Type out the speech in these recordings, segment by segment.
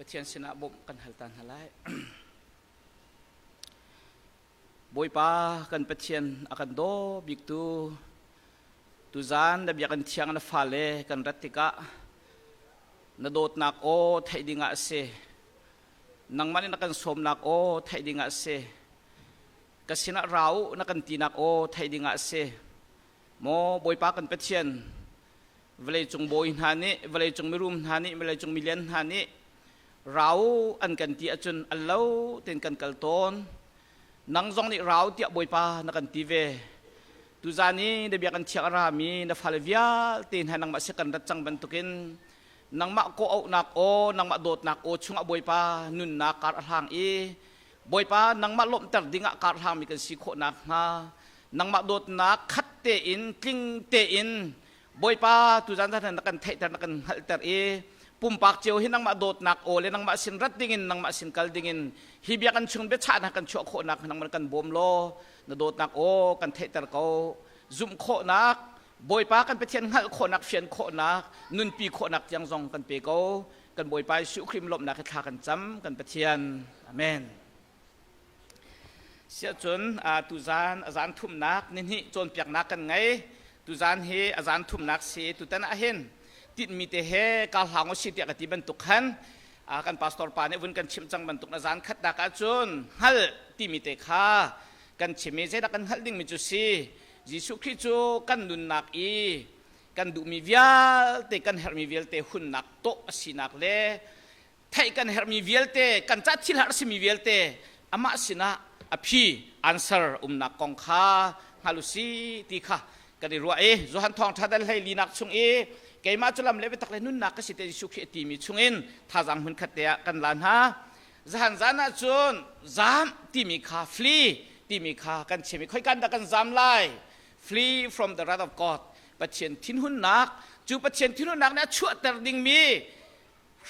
Pathian sinah bawmh kan hal ta hna lai. Bawipa kan Pathian a kan daw biktu tuzan na biakinn thiang na fale kan rat tikah na dawtnak aw theih dingah a si. Nangmah nih na kan sawmnak aw theih dingah a si. Ka sinah ra u na kan tinak aw theih dingah a si. Maw Bawipa kan Pathian, vawleicung bawi hna nih, vawleicung mirum hna nih, vawleicung milian hna nih rau an kan ti ahcun al lo tein kan kal tawn. Nang zong nih rau tiah Bawipa na kan ti ve. Tuzan i na biakinn thiang a rami na fale vialte hna nangmah si kan rat cang bantukin nangmah kawh-auhnak aw, nangmah dawtnak aw chungah Bawipa nunnak kar a hlang i Bawipa nangmah lawmhter dingah kar hlangmi kan si khawh nakhnga nangmah dawtnak khat tein tling tein Bawipa tuzan zan na kan theihter na kan hngalhter i pumpak cio hi nangmah dawtnak aw le nangmah sin rat dingin nangmah sin kal dingin hi biakinn chung biachahnak kan chuah khawhnak nangmah kan bawm law na dawtnak aw kan theihter ko zumh khawhnak Bawipa kan Pathian hngalh khawhnak fian khawhnak nunpi khawhnak tiang zong kan pe ko kan Bawipa Jesuh Khrih lawmhnak hi thla kan cam kan Pathian amen Siahcun tuzan a zan thumnak nihnih cawnpiaknak kan ngei. Tuzan hi a zan thumnak si tutan ah hin tinhmi te he ka hlang si tiah ka ti bantuk khan kan pastor pa nih vun kan chimh cang bantuk na zan khat dak ahcun hngalh timi te kha kan chim i zeidah kan hngalh dingmi cu si Jesuh Khrih cu kan nunnak i kan duhmi vialte kan herhmi vialte hunnak tawh a sinak le theih kan herhmi vialte kan ca thil har simi vialte amah sinah a phi answer umnak kong kha hngal u si ti kha kan i ruah i Johan thawngṭha dal hlei linak chung i keimah cu lam le biatak le nunnak ka si te Jesuh Khrih a timi chungin thazaang hmun khat te ah kan la hna zahan zan ah cun zam timi kha flee timi kha kan chim i khoikan dah kan zam lai flee from the wrath of God Pathian thinhunnak cu Pathian thinhunnak nih a chuahter dingmi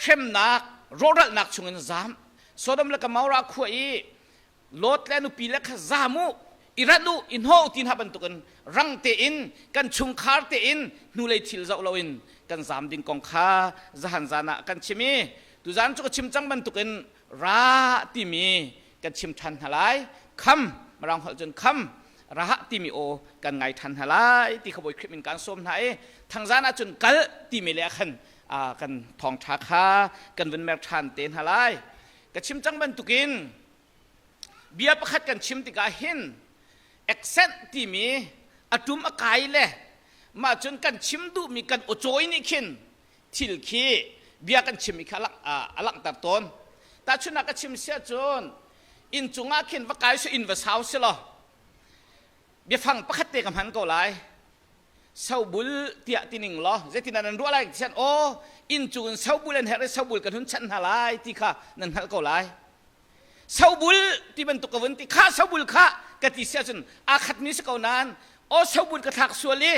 hremnak rawhralhnak chungin zam Sodom le Gomorrah khua i Lot le nupi le kha zam u i rat u i hnawh ti hna bantukin rang tein kan chungkhar tein hnulei thil zoh loin kan zam ding kong kha zahan zan ah kan chim i tuzan cu ka chim cang bantukin ra timi kan chim ṭhan hna lai kham mirang holh cun kham ra timi aw kan ngai ṭhan hna lai ti kha Bawi Khrih min kan sawm hna i thangzan ah cun kal timi le ah khan kan thawngṭha kha kan vun mer ṭhan te hna lai ka chim cang bantukin bia pakhat kan chim tikah hin accent timi a tum a kai le mah cun kan chim duhmi kan aw nih khin thil khi bia kan chimmi kha a langhter tawn tahchunhnak ka chim sia cun inn cungah khin va kai su inn va sau si law biafang pakhat te ka hman ko lai sobul tiah tining law zeitin nan ruah lai tian aw inn cung in sobul an herh i sobul kan hun chanh hna lai ti kha nan hngalh ko lai sobul ti bantuk ka vun ti kha sobul kha ka ti si ahcun aa khatmi si ko nain aw sobul ka thlak sual i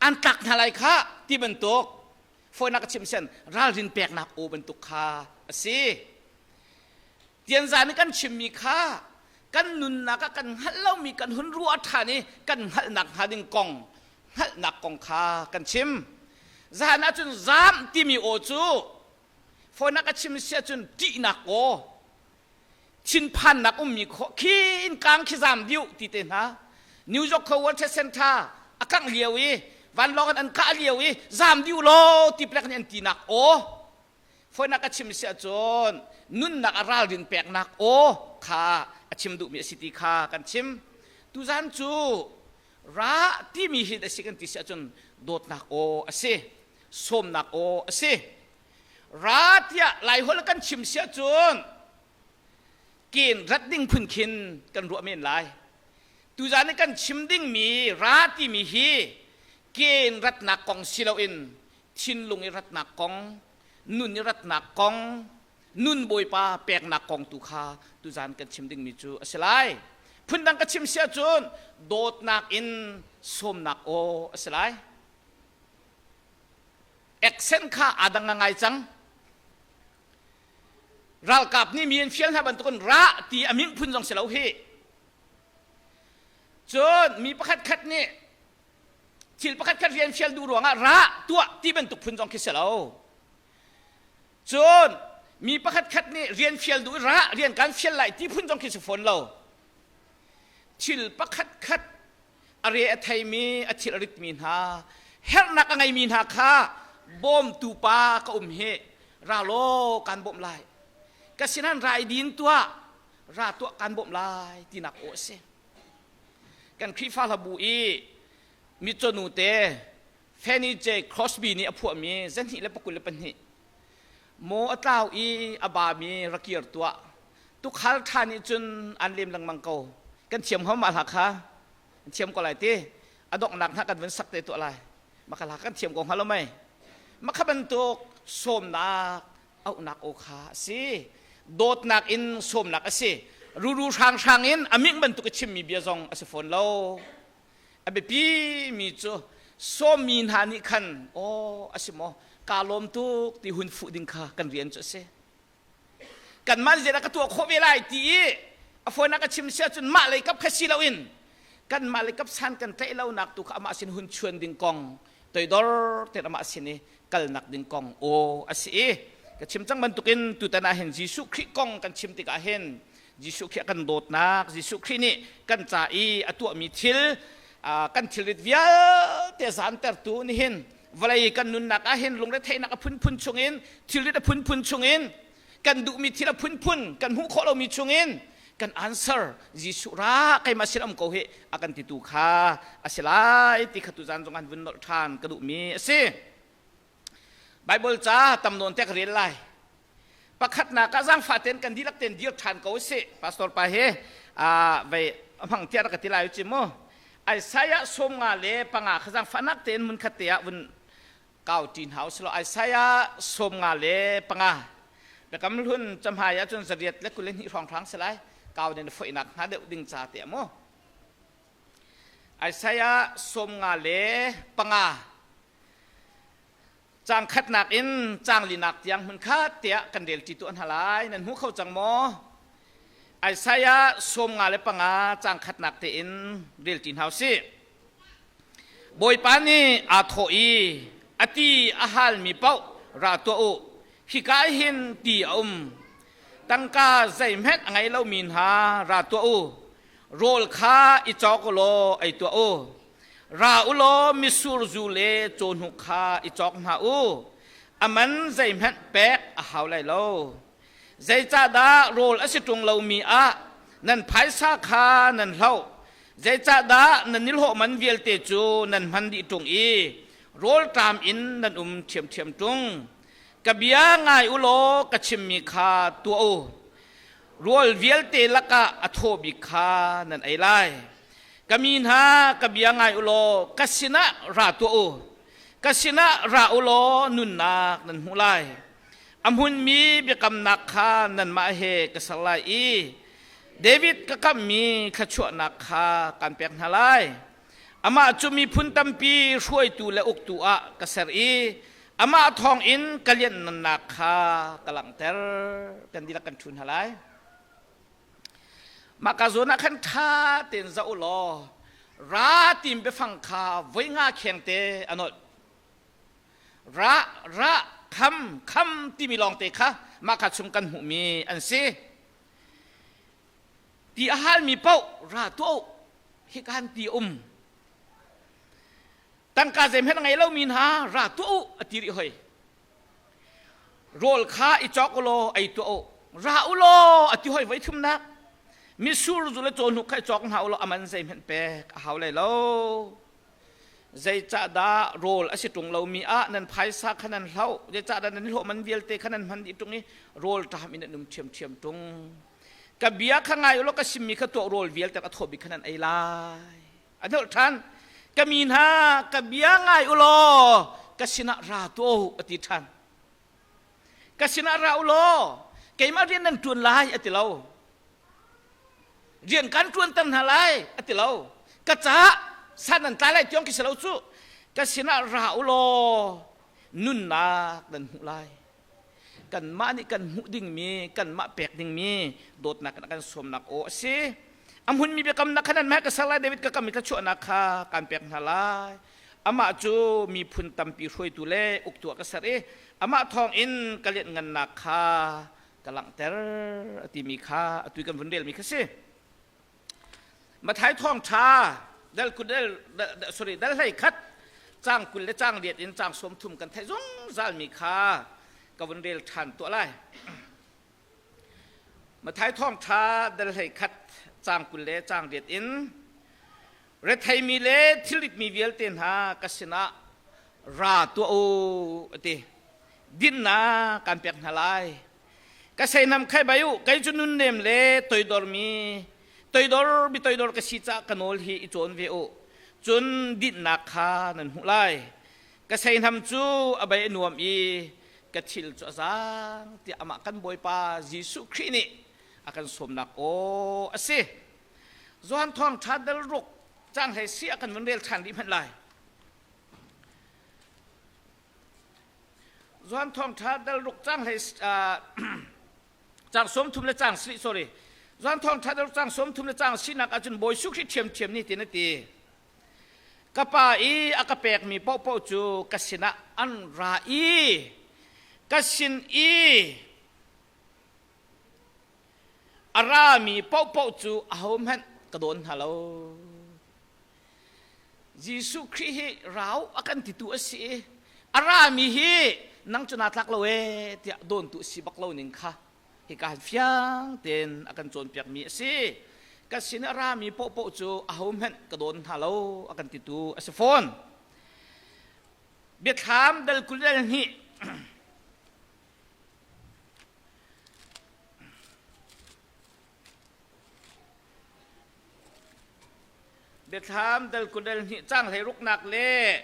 an tlak hna lai kha ti bantuk fawinak ka chim sian ralrin peknak aw bantuk kha a si Tianzan i kan chimmi kha kan nunnak ah kan hngalh lomi kan hun ruah ṭhan i kan hngalhnak hnga ding kong hngalhnak kong kha kan chim. Zahan ahcun zaam timi aw cu fawinak a chim si ahcun ṭihnak aw thinphannak ummi khawh khi in kang khi zaam diu ti te hna New York kho World Trade Center a kangh lio i vanlawng in an kah lio i zaam diu law ti plek nih an tinak aw Foinak a chim si ahcun nunnak a ralrin peknak aw kha a chim duhmi a si ti kha kan chim. Tuzan cu ra timi hi a si kan ti si ahcun dawtnak aw a si, sawmnak aw a si. Ra tiah Laiholh kan chim si ahcun ken rat ding phun khin kan ruah men lai. Tuzan i kan chim dingmi ra timi hi ken ratnak kong si loin thinlung i ratnak kong, nun i ratnak kong, nun Bawipa peknak kong tu kha tuzan kan chim dingmi cu a si lai. Phundang ka chim si ahcun dawtnak in sawmnak aw a si lai. Accent kha aa dang ngai cang. Ralkap nih mi an fial hna bantukin ra ti a min phun zong si lo hi. Cun mi pakhat khat nih thil pakhat khat rian fial duh ruangah ra tuah ti bantuk phun zong khi si lo. Cun Mi pakhat khat nih rian fial duh ra rian kan fial lai ti phun zong khi si fawn lo. Thil pakhat khat a re a theimi a thil a ritmi hna herhnak a ngeimi hna kha bawmtu pa ka um hi ra law kan bawmh lai ka sinan ra i din tuah ra tuah kan bawmh lai tinak aw a si. Kan Khrihfa hlabu i mitcawnu te Fanny J. Crosby nih a phuahmi 222 maw a tlau i a bami rakir tuah tukhal ṭha nih cun an lem lengmang ko. Kan thiam hom mah hla kha an thiam ko lai ti a donghnak hna kan vun sak te tuah lai maka hla kan thiam ko hnga lo mei makha bantuk sawmnak auhnak aw kha a si. Dawtnak in sawmnak a si. Ruru hrang hrang in a ming bantuk i chimmi bia zong a si fawn lo. A biapi mi cu sawmmi hna nih khan aw a si maw kaa lawm tuk ti hun fuh ding kha kan rian cu a si. Kanmah zeidah ka tuah khawh ve lai ti i a fawinak ka chim si ahcun mah lei kap kha si loin kanmah lei kap san kan tlaih lonak tu kha amah sin hun chuan ding kong toidor tein amah sin i kalnak ding kong aw a si i ka chim cang bantukin tutan ah hin Jesuh Khrih kong kan chim tikah hin Jesuh Khrih a kan dawtnak Jesuh Khrih nih kan ca i a tuahmi thil kan thilrit vialte zantertu nihin vawlei kan nunnak ah hin lungretheihnak a phunphun chungin thilrit a phunphun chungin kan duhmi thil a phunphun kan hmuh khawh lomi chungin kan answer Jesuh ra keimah sin um ko hi a kan titu kha a si lai ti kha tuzan zong an vun nolh ṭhan ka duhmi a si. Bible ca tam nawn te ka rel lai. Pakhatnak ah zaangfah tein kan dihlak tein dir ṭhan ko usih. Pastor pa he vei hmang tiah rak ka ti lai u ci mu. Isaiah 55 kha zaangfahnak tein hmunkhat te ah vun kau ṭi hna usih law Isaiah 55 Biakam Hlun camhai ahcun 822 hrawnghrang si lai. Kau nih na foihnak hnga deuh ding ca te mu. Isaiah 55 Caang khatnak in caang linak tiang hmunkhat tiah kan relṭi tuah hna lai. Nan hmu kho cang maw? Isaiah 55 caang khatnak tein relṭi hna usih. Bawipa nih aa thawh i a ti a halmi paoh ra tuah u. Hika hin ti a um. Tangka zeihmanh a ngei lomi hna ra tuah u. Rawl kha i cawk u law ei tuah u. Ra u law mitsur zu le cawhnuk kha i cawk hna u. A man zeihmanh pek a hau lai lo. Zeicahdah rawl a si ṭung lomi ah nan phaisa kha nan hloh? Zeicahdah nan nihlawh man vialte cu nan hman dih ṭung i rawlṭam in nan um ṭhiamṭhiam ṭung? Ka bia ngai u law ka chimmi kha tuah u. Rawl vialte lakah a thaw bik kha nan ei lai. Ka mi hna, ka bia ngai u law ka sinah ra tuah u. Ka sinah ra u law nunnak nan hmuh lai. A hmunmi biakamnak kha nanmah he ka ser lai i David ka kamhmi thluachuahnak kha kan pek hna lai. Amah cu miphun tampi hruaitu le uktu ah ka ser i amah thawngin ka lianhngannak kha ka langhter. Kan dihlak kan ṭhu hna lai. Mah ka zawn ah khan ṭha tein zoh u law ra tim biafang kha voi nga khengte a nolh. Ra, ra, kham, kham timi lawngte kha mah kha chung kan hmuhmi an si. Ti a halmi paoh ra tuah u, hika han ti um. Tangka zeihmanh a ngei lomi hna ra tuah u a ti rih hoi. Rawl kha i cawk u law ei tuah u. Ra u law a ti hoi voi thumnak. Mitsur zu le cawhnuk kha i cawk hna u law a man zeihmanh pek a hau lai lo. Zeicahdah rawl a si ṭung lomi ah nan phaisa kha nan hloh? Zeicahdah nan hlawh man vialte kha nan hman dih ṭung i rawl ṭam in nan um ṭhiamṭhiam ṭung? Ka bia kha ngai u law ka simmi kha tuah rawl vialte a thaw bik kha nan ei lai. A nolh ṭhan. Ka mi hna, ka bia ngai u law ka sinah ra tuah u, a ti ṭhan. Ka sinah ra u law keimah rian nan ṭuan lai, a ti lo. Rian kan ṭuanter hna lai, a ti lo. Ka caah san nan tlai lai tiang khi si lo cu. Ka sinah ra u law nunnak nan hmuh lai. Kanmah nih kan hmuh dingmi, kanmah pek dingmi dawtnak in a kan sawmnak aw a si. A hmunmi biakamnak kha nanmah ka ser lai, David ka kam i thluachuahnak kha kaan pek hna lai. Amah cu miphun tampi hruaitu le uktu ah ka ser i amah thawngin ka lianhngannak kha. ka langhter a timi kha atu kan vun relmi kha si. Mathai thawngṭha dal kul sorry dal hlei khat cang 20 le cang riat in cang 30 kan theih zungzalmi kha ka vun rel ṭhan tuah lai. Mathai thawngṭha dal hlei khat cang 20 le cang riat in retheimi le thilritmi vialte hna ka sinah ra tuah u a ti. Dinnak kan pek hna lai. Ka seinam khai bai u, kei cu nunnem le toidormi, toidor mi toidor ka si caah ka nawl hi i cawn ve u. Cun dinhnak kha nan hmuh lai. Ka seinam cu a bei a nuam i ka thil cu a zaang tiah amah kan Bawipa Jesuh Khrih nih a kan sawmnak aw a si. Johan Thawngṭha dal ruk cang hlei si a kan vun rel ṭhan rih hmanh lai. Johan Thawngṭha dal ruk cang hlei cang 30 le cang sarih sorry Johan Thawngṭha dal ruk cang 30 le cang sinak ahcun Bawi Jesuh Khrih ṭhiamṭhiam nih tin a ti. Ka pa i a ka pekmi paohpaoh cu ka sinah an ra i ka sin i a rami paohpaoh cu ahohmanh ka dawn hna lo. Jesuh Khrih hi rau a kan titu a si i a rami hi nang cu naa tlak lo ee tiah dawntu a si bak lo ning kha hika han fiang tein a kan cawnpiakmi a si. Ka sin a rami paohpaoh cu ahohmanh ka dawn hna lo a kan titu a si fawn. Biathlam dal 22 Biathlam dal kudal hnih cang hlei ruknak le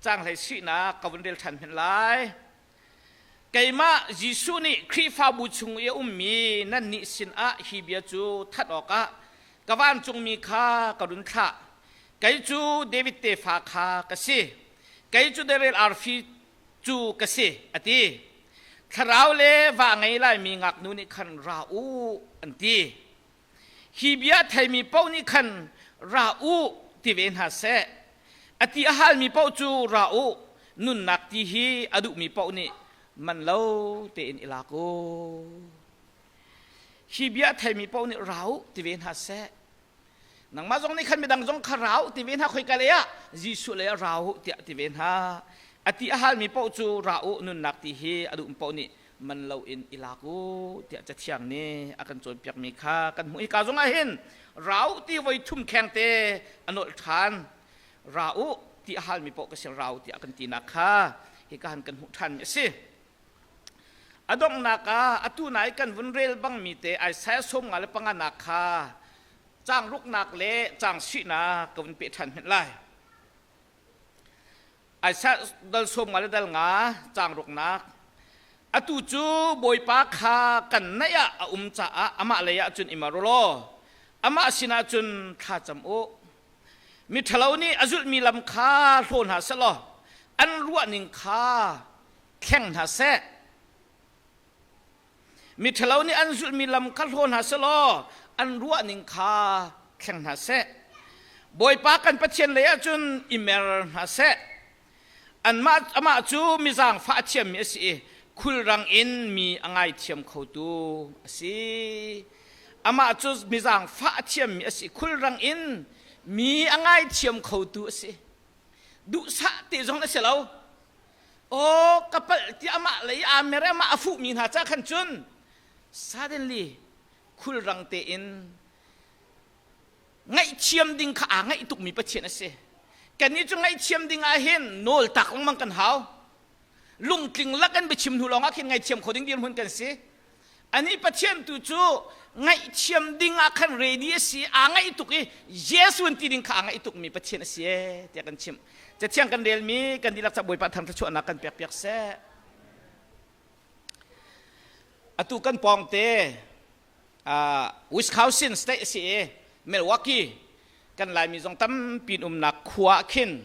cang hlei sihnak ka vun rel ṭhan hmenh lai. Keimah Jesuh nih Khrihfabu chung i a ummi nannih sinah hi bia cu thanh awkah ka vancungmi kha ka run thlah. Kei cu David tefa kha ka si. Kei cu Darel arfi cu ka si, a ti. Thlarau le va ngei laimi ngaknu nih khan ra u, an ti. Hi bia theimi paoh nih khan ra u ti ve hna seh. A ti a halmi paoh cu ra u, nunnak ti hi a duhmi paoh nih man lo tein i lak u. Hi bia theimi paoh nih ra u ti ve hna seh. Nangmah zong nih khan midang zong kha ra u ti ve hna khoika lei ah Jesuh lei ah ra u tiah ti ve hna. A ti a halmi paoh cu ra u nunnak ti hi a duh paoh nih man loin i lak u tiah Cathiang nih a kan cawnpiakmi kha kan hmuh. Hika zong ah hin ra u ti voi thum kheng te a nolh ṭhan. Ra u ti a halmi paoh ka sin ra u tiah a kan tinak kha hika han kan hmuh ṭhanmi a si. A donghnak ah atu nai kan vun rel bangmi te Isaiah 55 nak kha caang ruknak le caang sihnak ka vun peh ṭhan hmenh lai. Isaiah dal 50 le dal nga caang ruknak Atu cu Bawipa kha kan naih ah a um caah amah lei ah cun i mer u law amah sinah cun thla cam u. Miṭhalo nih a zulhmi lam kha hlaw hna seh law an ruahning kha thleng hna seh. Miṭhalo nih an zulhmi lam kha hlaw hna seh law an ruahning kha thleng hna seh. Bawipa kan Pathian lei ah cun i mer hna seh. Anmah amah cu mi zaangfah a thiammi a si i khulrang in mi a ngaithiam khotu a si. Amah cu mi zaangfah a thiammi a si i khulrang in mi a ngaithiam khotu a si. Duhsah te zong a si lo. Aw ka palh ti amah lei aa mer amah a fuhmi hna ca khan cun suddenly khulrang tein ngaihthiam ding kha aa ngaih tukmi Pathian a si. Kannih cu ngaihthiam ding ah hin nawl tak lengmang kan hau. Lungtling lak an biachim hnu lawngah khin ngaihthiam kho ding dirhmun kan si. Anih Pathian tu cu ngaihthiam ding ah khan ready a si, aa ngaih tuk i Jesuh an ti ding kha aa ngaih tukmi Pathian a si ee tiah kan chimh. Cathiang kan relmi kan dihlak ca Bawipa thang thluachuahnak kan pek piak seh. Atu kan pawngte uh, Wisconsin state a si i Milwaukee kan Laimi zong tampi umnak khua ah khin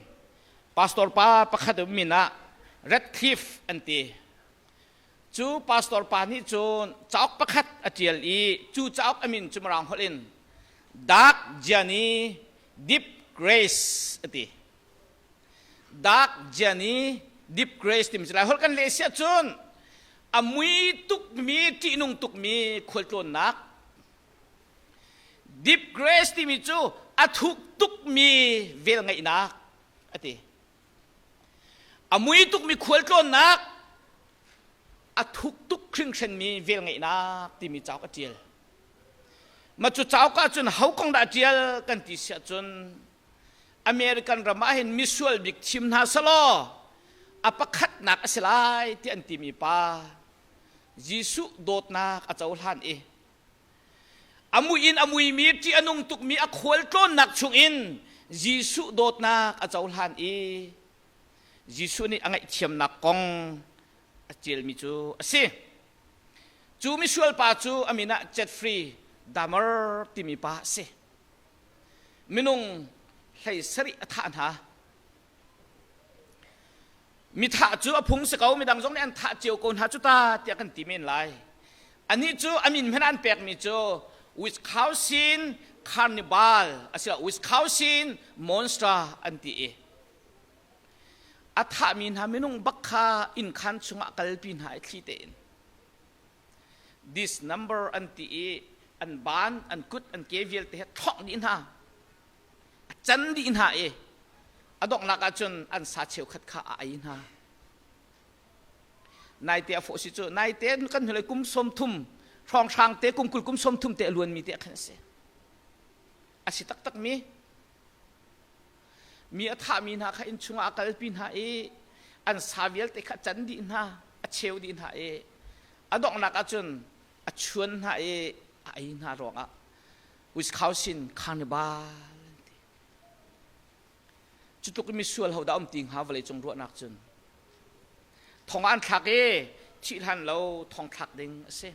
pastor pa pakhat um min ah Radcliffe an ti. Cu pastor pa nih cun cauk pakhat a ṭial i cu cauk a min cu Mirang holh in Dark Journey Deep Grace a ti. Dark Journey Deep Grace timi cu Lai holh kan leh si ahcun A mui tukmi, ṭihnung tukmi khualtlawnnak. Deep grace timi cu a thuk tukmi velngeihnak a ti. A mui tukmi khualtlawnnak, a thuk tuk hringhranmi velngeihnak timi cauk a ṭial. Mah cu cauk ah cun ho kong dah a ṭial kan ti siah cun American ram ah hin misual bik thim hna selaw a pakhatnak a si lai ti an timi pa Jesuh dawtnak a cohlan i a mui in a muimi ṭih a nung tukmi a khualtlawnnak chungin Jesuh dawtnak a cohlan i Jesuh nih a ngaihthiamnak kong a ṭialmi cu a si. Cu misual pa cu a min ah Jeffrey Dahmer timi pa a si. Minung 17 a thah hna. Mi thah cu a phung si ko, midang zong nih an thah cio ko hna cu ta tiah kan ti men lai. Anih cu a min hmanh an pekmi cu Wisconsin Carnival asiloah Wisconsin Monster an ti i a thahmi hna minung bak kha innkhan chungah kalpi hna i thli tein this number an ti i an ban an kut an ke vialte he thawk dih hna a can dih hna i a donghnak ahcun an sa cheukhat kha a ei hna. Naite a fawh si cu naite kan hnulei kum 30 hrawnghrang te kum 20 kum 30 te a luanmi te khan a si. A si taktak mi mi a thahmi hna kha inn chungah a kalpi hna i an sa vialte kha a can dih hna, a cheu dih hna i a donghnak ahcun a chuan hna i a ei hna ruangah Wisconsin Carnival an ti. Cu tluk in misual ho dah um ti hnga vawleicung ruahnak cun. Thong ah an thlak i thih hlan lo thong thlak ding a si.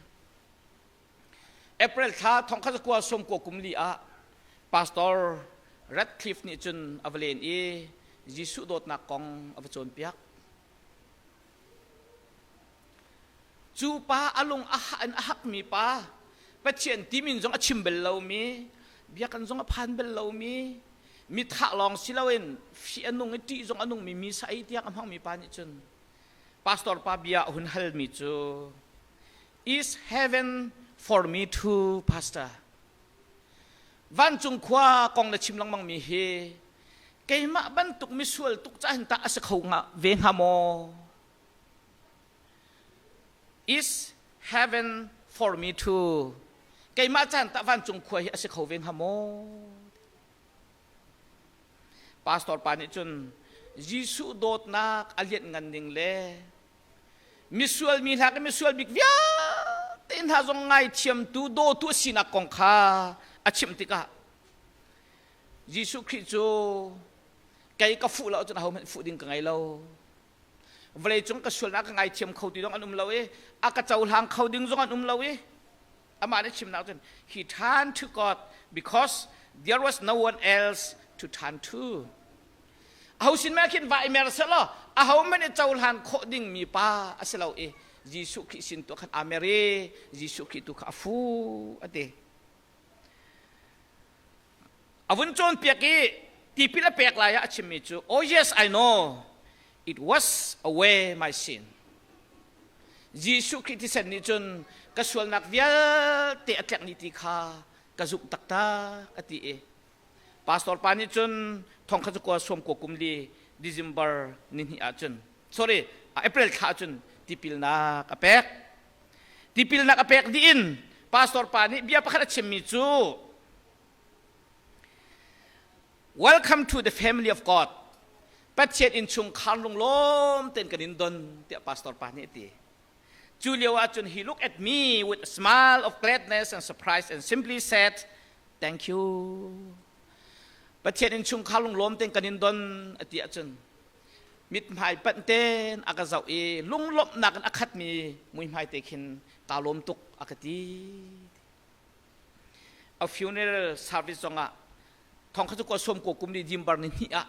April thla thong khat kua sawm kua kum li ah Pastor Radcliffe nih cun a va len i Jesuh dawtnak kong a va cawnpiak. Cu pa a lung a hah in a hakmi pa, Pathian timin zong a chim bal lomi, biakinn zong a phan bal lomi, mi thah lawng si loin fih a nung i ṭih zong a nungmi mi sa ei tiang a hmangmi pa nih cun pastor pa bia a hun halmi cu "Is heaven for me too, pastor?" Vancung khua kong na chim lengmang mi hi keimah bantuk misual tuk ca hin tah a si kho hnga ve hnga maw? Is heaven for me too? Keimah caan tah vancung khua hi a si kho ve hnga maw? Pastor pa nih cun Jesuh dawtnak a lianh ngan ning le misual mi hna ke misual bik vialte hna zong ngaithiamtu dawtu a sinak kong kha a chimh tikah Jesuh Khrih cu kei ka fuh lo cun ahohmanh fuh ding ka ngei lo. Vawlei cung ka sualnak ka ngaithiam kho ti zong an um lo i a ka cohlang kho ding zong an um lo i amah nih chimnak cun he turned to God because there was no one else to turn to. Aho sin mah khin va i mer selaw aho hmanh i cohlan khawh ding mi pa a si lo i Jesuh Khrih sin tu khan aa mer i Jesuh Khrih tu kha a fu a ti. A vun cawnpiak i tipil a pek lai ah a chimmi cu "Oh yes, I know it was away my sin." Jesuh Khrih thisen nih cun ka sualnak vialte a tlek ni ti kha ka zumh taktak a ti i pastor pa nih cun thong kha cu kua sawm kua kum li December ni hnih ah cun, sorry, April thla ah cun tipilnak a pek. Tipilnak a pek dih in pastor pa nih bia pakhat a chimmi cu "Welcome to the family of God. Pathian innchungkhar lunglawm tein kan in don," tiah pastor pa nih a ti. Cu lio ah cun he looked at me with a smile of gladness and surprise and simply said, "Thank you." Pathian innchungkhar lunglawm tein kan in don a ti ahcun mithmai panh tein a ka zoh i lunglawmhnak in a khatmi muihmai te khin kaa lawm tuk a ka ti. A funeral service zongah thong kha cu kua sawm kua kum ni December ni hnih ah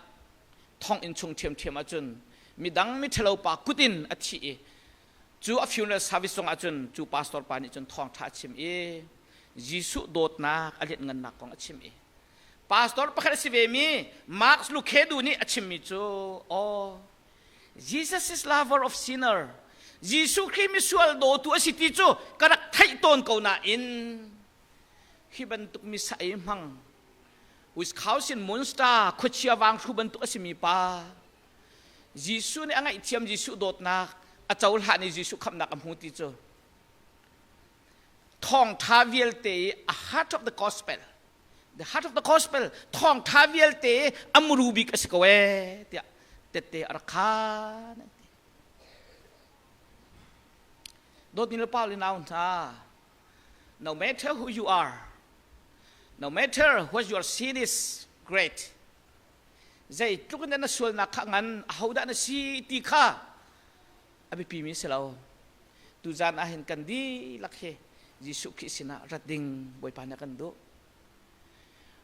thonginn chung ṭhiamṭhiam ahcun midang miṭhalo pa kut in a thi i cu a funeral service zongah cun cu pastor pa nih cun thawngṭha a chim i Jesuh dawtnak a lianhngannak kong a chim i pastor pakhat a si vemi Mark Lucado nih a chimmi cu, "Oh, Jesus is lover of sinner." Jesuh Khrih misual dawtu a si ti cu ka rak theih tawn ko nain hi bantuk misa ei hmang Wisconsin Monster khuachia vanghru bantuk a simi pa Jesuh nih a ngaihthiam Jesuh dawtnak a cohlan i Jesuh khamhnak a hmu ti cu thawngtha vialte i a heart of the gospel the heart of the gospel thawngtha vialte a muru bik a si ko ee tiah tette a rak khan an ti dawtmi le pa le nau hna no matter who you are no matter what your sin is great zeitluk in na sualnak kha ngan ahodah na si ti kha a biapi mi si lo tuzan ah hin kan dihlak hi Jesuh Khrih sinah rat ding Bawipa nih a kan duh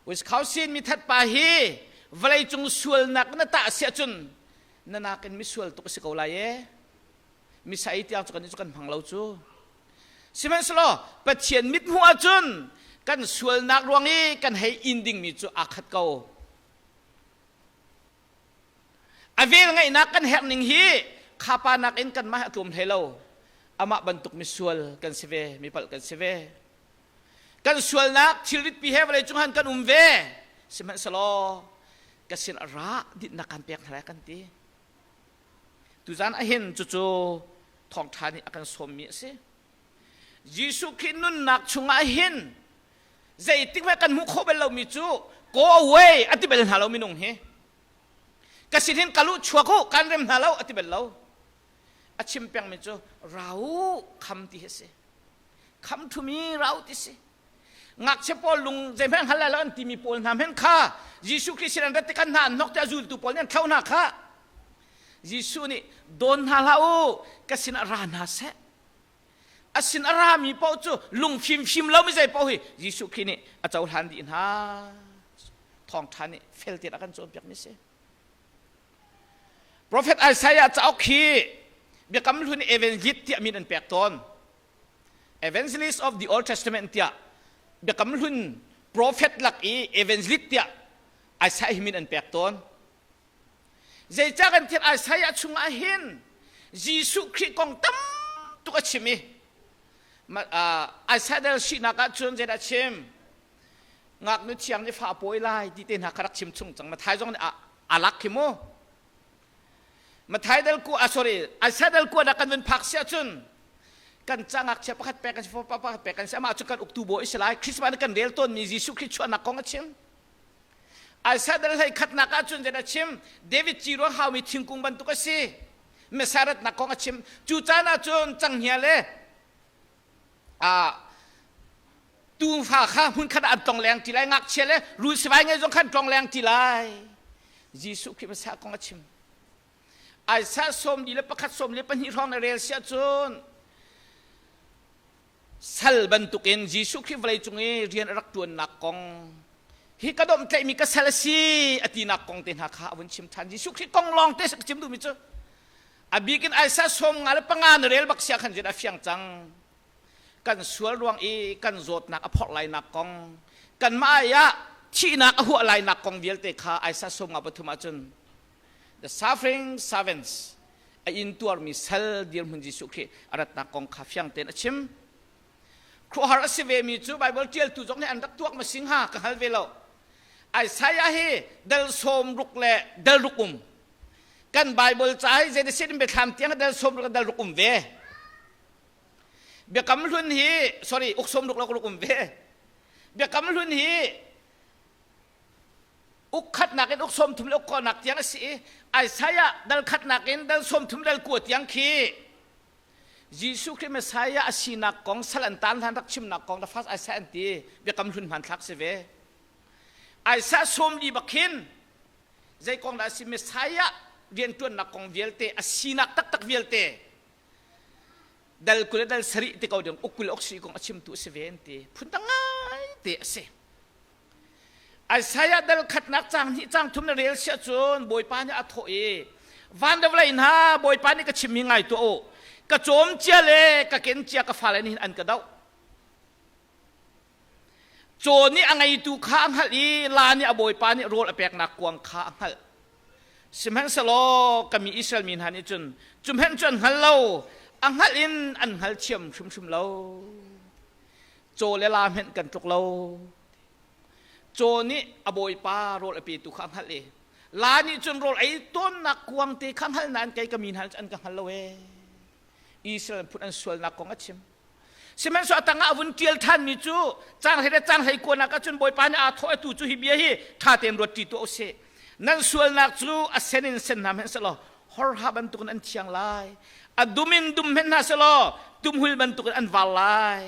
Wisconsin mithat pa hi vawleicung sualnak na tah si ahcun na nakin misual tuk a si ko lai e misa ei tiang cu kan cu kan hmang lo cu sihmanhsehlaw Pathian mithmuh ahcun kan sualnak ruang i kan hei in dingmi cu aa khat ko A velngeihnak kan herh ning hi khapa nakin kanmah a tlawm hlei lo. Amah bantuk misual kan si ve, mipalh kan si ve. Kan sualnak thilritpi he vawlei cung han kan um ve. Sihmanhsehlaw ka sin a ra dinhnak kan pek hna lai kan ti. Tuzan ahin cucu thawngṭha nih a kan sawmmi a si. Jesuh Khrih nunnak chungah hin zeitik hmanh kan hmuh khawh bal lomi cu go away a ti bal hna lo minung hi. Ka sin hin kal u chuak u kan rem hna lo a ti bal lo. A chim pengmi cu ra u kham ti hi a si. Kham thumi ra u ti si. Ngakchia pawl lung zeihmanh hngal lai lo an timi pawl hna hmanh kha Jesuh Khrih sin an rat tikhan hna an hnok te a zultu pawl nih an thlo hna kha. Jesuh nih dawn hna hlah u ka sinah ra hna seh a sin a rami paoh cu lung fimfim lo mi zei paoh hi Jesuh Khrih nih a cohlan dih hna thawngṭha nih fel tein a kan cawnpiak mi si Prophet Isaiah cauk hi biakam hlun evangelist tiah min an pek tawn evangelist of the Old Testament tiah biakam hlun prophet lak i evangelist tiah Isaiah hi min an pek tawn Zeicah kan thiam Isaiah chungah hin Jesuh Khrih kong tam tuk a chim i Isaiah dal sinak ah cun zeidah a chim? Ngaknu thiang nih fa a pawi lai ti te hna kha rak chim chung cang. Mathai zong nih a lak khi mu. Mathai dal ku ah sorry Isaiah dal ku ah kan vun phak si ahcun kan ca ngakchia pakhat pek kan si fapa pakhat pek kan si amah cu kan uktu bawi si lai Christmas kan rel tawnmi Jesuh Khrih chuahnak kong a chim. Isaiah dal hlei khatnak ahcun zeidah a chim? David ci ruang haumi thingkung bantuk a si. Messiah ratnak kong a chim. Cu caan ahcun canghngia le tuufa kha hmunkhat ah an tlong leng ti lai. Ngakchia le rul sivai ngei zong khan tlong leng ti lai. Jesuh Khrih Messiah kong a chim. Isaiah 41 42 hrawng na rel si ahcun sal bantukin Jesuh Khrih vawleicung i rian a rak ṭuannak kong hi ka domhtlaihmi ka sal a si a tinak kong te hna kha a vun chim ṭhan. Jesuh Khrih kong lawng te ka chim duhmi cu a bik in Isaiah 55 na rel bak sia khan cun a fiang cang. Kan sual ruang i kan zawtnak a phorh lainak kong, kanmah ai ah thihnak a huah lainak kong vialte kha Isaiah 53 ahcun the suffering servants a intuarmi sal dirhmun Jesuh Khrih a ratnak kong kha fiang tein a chim. Khuahar a si vemi cu Baibal ṭialtu zong nih an rak tuak ma si hnga ka hngal ve lo. Isaiah hi dal sawm ruk le dal ruk um. Kan Baibal ca hi zeidah in biathlam tiang dal sawm ruk le dal ruk um ve. Biakam hlun hi sorry uk sawm ruk le ruk um ve. Biakam hlun hi uk khatnak in uk 30 le uk kawnak tiang a si i Isaiah dal khatnak in dal 30 dal kua tiang khi Jesuh Khrih Messiah a sinak kong sal an tan hlan rak chimnak kong the first Isaiah an ti biakam hlun hmanthlak si ve Isaiah 40 bak khin zei kong dah a si Messiah rianṭuannak kong vialte a sinak taktak vialte dal 20 le dal 7 ti ko ding uk 20 uk si kong a chimtu a si ve an ti phun dang ngai te a si Isaiah dal khatnak caang hnih caang thum na rel siah cun Bawipa nih a thawh i van le vawlei hna Bawipa nih ka chimmi ngai tuah u ka cawm cia le ka ken cia ka fale nih hin an ka doh caw nih a ngeitu kha a hngalh i la nih a bawipa nih rawl a peknak kuang kha a hngalh sihmanhsehlaw ka mi Israel mi hna nih cun cu hmanh cu an hngal lo. A hngalh in an hngal thiam hrimhrim lo. Caw le la hmenh kan tluk lo. Caw nih a bawipa rawl a petu kha a hngalh i la nih cun rawl ei tawnnak kuang te kha hngal nain kei ka mi hna an ka hngal lo ee. Israel phun an sualnak kong a chim. Sihmanhsehlaw a tangah a vun ṭial ṭhanmi cu cang hlei le cang hlei kuanak ahcun Bawipa nih aa thawh atu cu hi bia hi ṭha tein ruat ṭi tuah u sih. Nan sualnak cu a sen in sen hna hmanh sehlaw horha bantukin an thiang lai. A dum in dum hmanh hna sehlaw tumhul bantukin an var lai.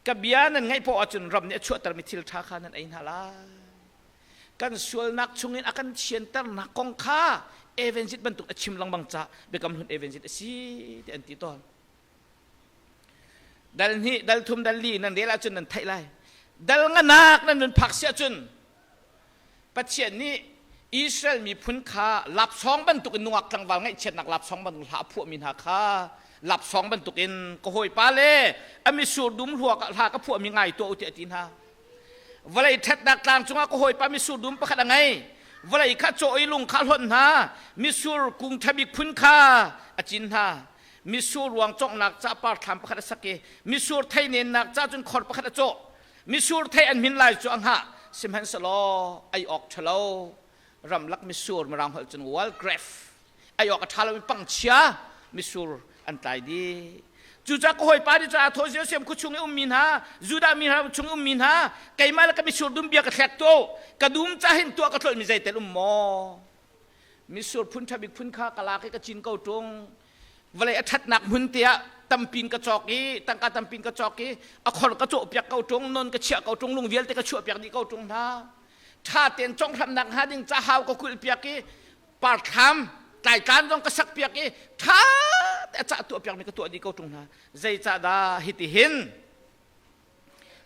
Ka bia nan ngaih poah ahcun ram nih a chuahtermi thil ṭha kha nan ei hna lai. Kan sualnak chungin a kan thianternak kong kha evangelist bantuk a chim lengmang caah Biakam Hlun evangelist a si ti an ti tawn. Dal hnih, dal thum, dal li nan rel ahcun nan theih lai. Dal nganak nan nun phak si ahcun Pathian nih Israel miphun kha lapsawng bantukin nungak tlangval ngaihchiatnak lapsawng bantuk hla a phuahmi hna kha lapsawng bantukin ka hawipa le a misur dum hluak hla ka phuahmi ngai tuah u tiah a ti hna. Vawlei ṭhatnak tlang cungah ka hawipa misur dum pakhat a ngei. Vawlei kha cawh i lung kha a hlonh hna. Misur kung ṭhabik phun kha a cin hna. Misur ruang cawnghnak ca parthlam pakhat a sak i misur thei nennak ca cun khor pakhat a cawh. Misur thei an hmin lai cu a hngah. Sihmanhsehlaw ei awk ṭhalo ramlak misur mirang holh cun wild grape ei awk a ṭha lomi pangchia misur an tlai dih. Cucaah ka hawipa nih cun aa thawh Jerusalem khua chung i ummi hna, Judah mi hna chung i ummi hna, keimah le ka misur dum bia ka thlek tuah ka dum ca hin tuah ka tlolhmi zeitel um maw? Misur phun ṭha bik phun kha ka lak i ka cin ko ṭung. Vawlei a ṭhatnak hmun te ah tampin ka cawk i tangka tampin ka cawk i a khor ka cawhpiak ko ṭung, non ka chiah ko ṭung, lung vialte ka chuahpiak dih ko ṭung hna. Ṭha tein conghramnak hnga ding ca hau ka kulhpiak i parthlam tlaitlan zong ka sakpiak i ṭha te a cah tuahpiakmi ka tuah dih ko ṭung hna. Zeicahdah hiti hin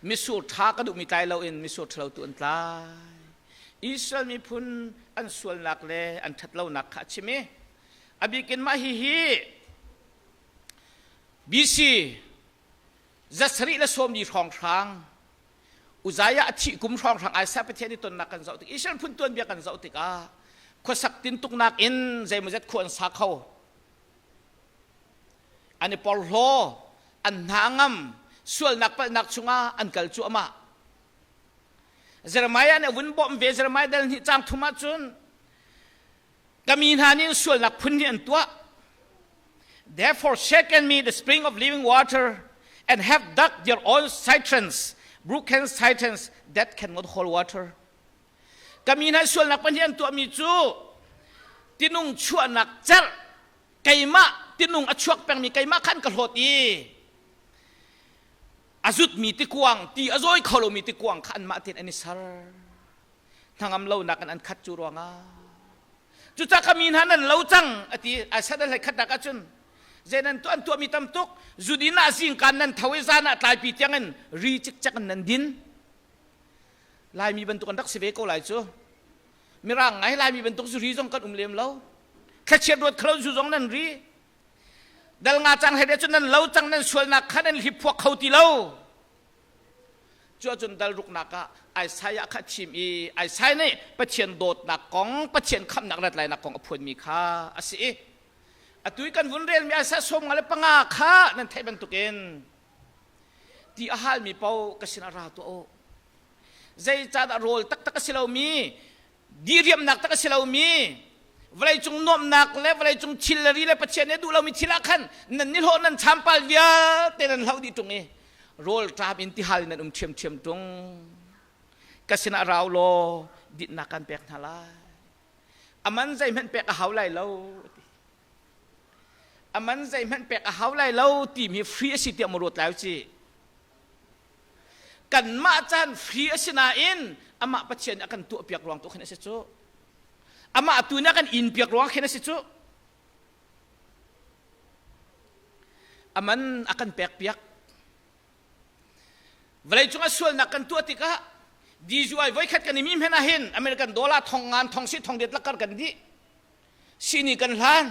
misur ṭha ka duhmi tlai loin misur ṭhalo tu an tlai. Israel miphun an sualnak le an ṭhatlonak kha a chim i a bikin mah hihi BC 740 hrawnghrang Uzziah a thih kum hrawnghrang Isaiah Pathian i tonnak kan zoh tik Israel phun tuanbia kan zoh tikah khuasak tintuknak in zeimawzet khua an sa kho an i porhlaw an hna ngam sualnak palhnak chungah an kal cuahmah Jeremiah nih a vun bawmh ve Jeremiah dal hnih cang thum ahcun Ka mi hna nih sualnak phun nih an tuah. They have forsaken me the spring of living water and have dug their own cisterns, broken cisterns that cannot hold water. Ka mi hna sualnak pahnih an tuahmi cu tinung chuahnak cerh keimah tinung a chuak pengmi keimah khan ka hlawt i a zutmi tikuang ti a zawi kho lomi tikuang kha anmah tein an i ser. Hnangam lonak in an khat cu ruangah cucah ka mi hna nan lo cang a ti Isaiah hlei khatnak ahcun zei nan tuah an tuahmi tam tuk zudin ah zingkan nan tho i zan ah tlaipi tiang in ri cikcek in nan din Laimi bantuk an rak si ve ko lai cu mirang ngai Laimi bantuk zu ri zong kan um lem lo thlachiat ruat khalo zu zong nan ri dal nga cang hlei cun nan lo cang nan sualnak kha nan hliphuak kho ti lo Cu ahcun dal ruknak ah Isaiah kha a thim i Isaiah nih Pathian dawtnak kong, Pathian khamhnak rat lainak kong a phuanmi kha a si i atu i kan vun relmi Isaiah 55 kha nan theih bantukin ti a halmi paoh ka sinah ra tuah u. Zeicahdah rawl taktak a si lomi diriamnak tak a si lomi vawleicung nuamhnak le vawleicung thil le ri le Pathian nih a duh lomi thil ah khan nan nihlawh nan champal vialte nan hloh dih ṭung i rawl ṭam in tihal in nan um ṭhiamṭhiam ṭung ka sinah rau law dinhnak kan pek hna lai a man zeihmanh pek a hau lai lo a man zeihmanh pek a hau lai lo timi free a si tiah maw ruat lai u ci Kanmah caan free a si nain amah Pathian nih a kan tuahpiak ruang tu khin a si cu. Amah tu nih a kan inpiak ruang khin a si cu. A man a kan pekpiak. Vawleicung a sualnak kan tuah tikah DUI voikhat kan i mi hmanh ah hin American dollar thong ngan thong si thong det lakar kan dih. Sini kan hlan.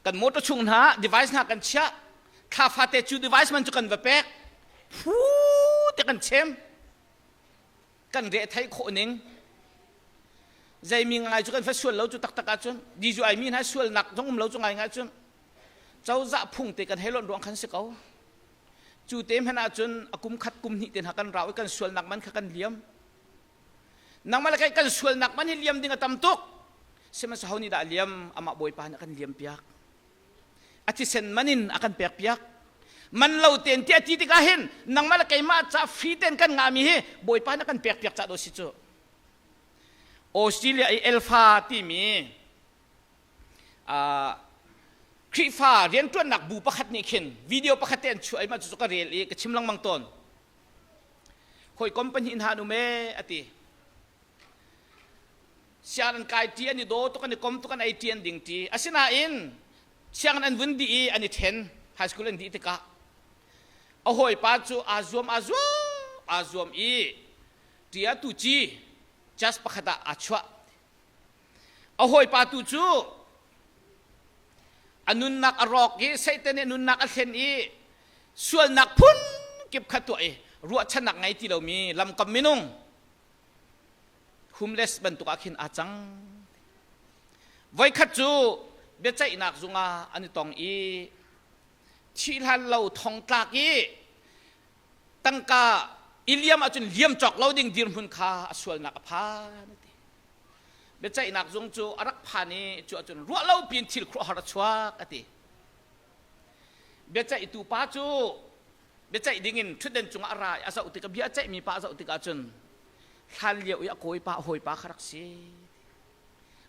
Kan motor chung hna device hna kan chiah. Thla fate cu device man cu kan va pek. Phu te kan chem. Kan reh thei khawh ning. Zeimi ngai cu kan fa sual lo cu taktak ahcun DUI mi hna sualnak zong um lo cu ngai ngai cun cozah phung te kan hei lonh ruang khan si ko. Cu te hmanh ahcun a kum khat kum hnih te hna kan rau i kan sualnak man kha kan liam. Nangmah le kei kan sualnak man hi liam ding a tam tuk. Sihmanhsehlaw ho nih dah liam? Amah Bawipa nih a kan liam piak. A thisen man in a kan pek piak. Man lo tein ti a ti tikah hin nangmah le keimah ca free tein kan ngahmi hi Bawipa nih a kan pek piak ca do si cu. Australia i Elfa timi Khrihfa rianṭuannak bu pakhat nih khin video pakhat te an chuah i mah cu ka rel i ka chim lengmang tawn. Hawikom pahnih hna an um ee a ti. Sianginn an kai ṭi, an i daw tuk, an i kom tuk, an ei ṭi, an ding ṭi. Asinain sianginn an vun dih i an i ṭhen, high school an dih tikah a hawipa cu aa zuam, aa zuam, aa zuam i ṭia tu ci just pakhat ah aa chuah. A hawipa tu cu a nunnak a rawk i Satan nih a nunnak a hlen i sualnak phun kip kha tuah i ruahchannak ngei ti lomi lamkam minung homeless bantuk ah khin aa cang. Voikhat cu biaceihnak zung ah an i tong i thih hlan lo thongtlak i tangka i liam ahcun liam cawk lo ding dirhmun kha a sualnak a phan a ti. Biaceihnak zung cu a rak phan i cu ahcun ruah lo piin thil khuaruahhar a chuak a ti. Biaceihtu pa cu biaceih dingin ṭhutden cungah a ra i a zoh tikah bia a ceihmi pa a zoh tikah cun hlan lio i a kawipa a hawipa kha rak si.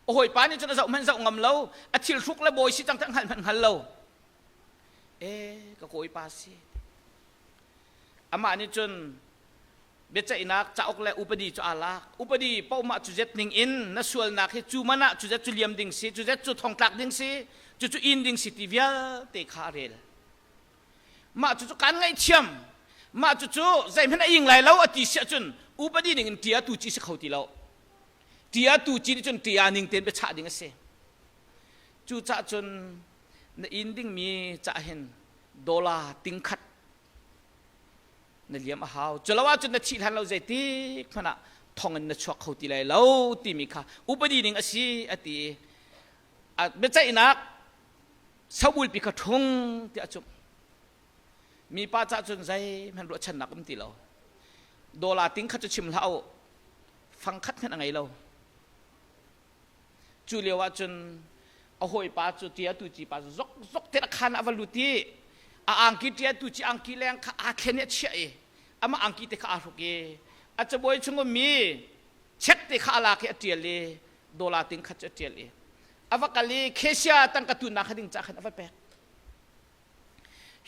A hawipa nih cun a zoh hmanh zoh ngam lo, a thil hruk le bawi si cang hngalh hmanh hngal lo. E ka kawipa si. Amah nih cun biaceihnak cauk le upadi cu aa lak. Upadi paohmah cu zet ning in na sualnak hi cu man ah cu zet cu liam ding si, cu zet cu thongtlak ding si, cu cu inn ding si ti vialte kha a rel. Mah cu cu kaan ngaihthiam. Mah cu cu zeihmanh a ing lai lo a ti si ahcun upadi ning in tia tu ci si kho ti lo. Tia tu ci nih cun tia ning tein biachah ding a si. Cucah cun na inn dingmi cah hin dollar tingkhat na liam a hau. Culo ahcun na thih hlan lo zeitik hmanh ah thong in na chuak kho ti lai lo timi kha upadi ning a si a ti i biaceihnak sobulpi kha ṭhung tiah a cumh. Mipa cah cun zeihmanh ruahchannak um ti lo. Dollar ting khat cu chim hlah u, fang khat hmanh a ngei lo. Cu lio ah cun a hawipa cu tia tu ci pa cu zok zok te khan a va lut i a angki tia tu ci angki leng kha aa thlen i a chiah i amah angki te kha aa hruk i a cabuai chung ummi check te kha a lak i a ṭial i dollar ting khat cu a ṭial i a va kal i cashier tangka tunnak kha ding ca khan a va pek.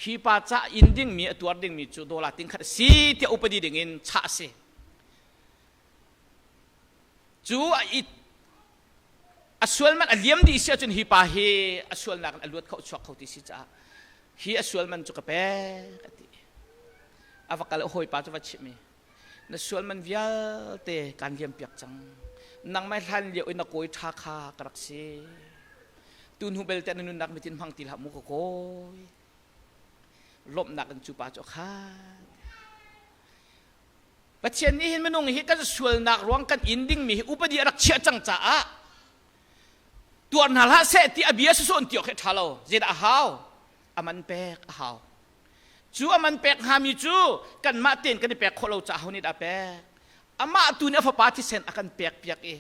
Hi pa ca inn dingmi a tuar dingmi cu dollar ting khat a si tiah upadi dingin chah a si. Cu a it a sual man a liam dih si ahcun hi pa hi a sualnak in a luat kho chuak kho ti si caah hi a sual man cu ka pek a ti. A va kal a hawipa cu va chimh i na sual man vialte kaan liam piak cang. Nangmah hlan lio i na kawi ṭha kha ka rak si. Tu hnu belte na nunnak mitin hmang ti hlah mu ka kawi. Lawmhnak in cu pa cu a khat. Pathian nih hin minung hi kan sualnak ruang kan in dingmi hi upadi a rak chiah cang caah tuar hna hlah seh ti a bia sawsawh in ti awk hi a ṭha lo. Zeidah a hau? A man pek a hau. Cu a man pek hngami cu kanmah tein kan i pek khawh lo caah ho nih dah a pek? Amah tu nih a fapa thisen a kan pek piak i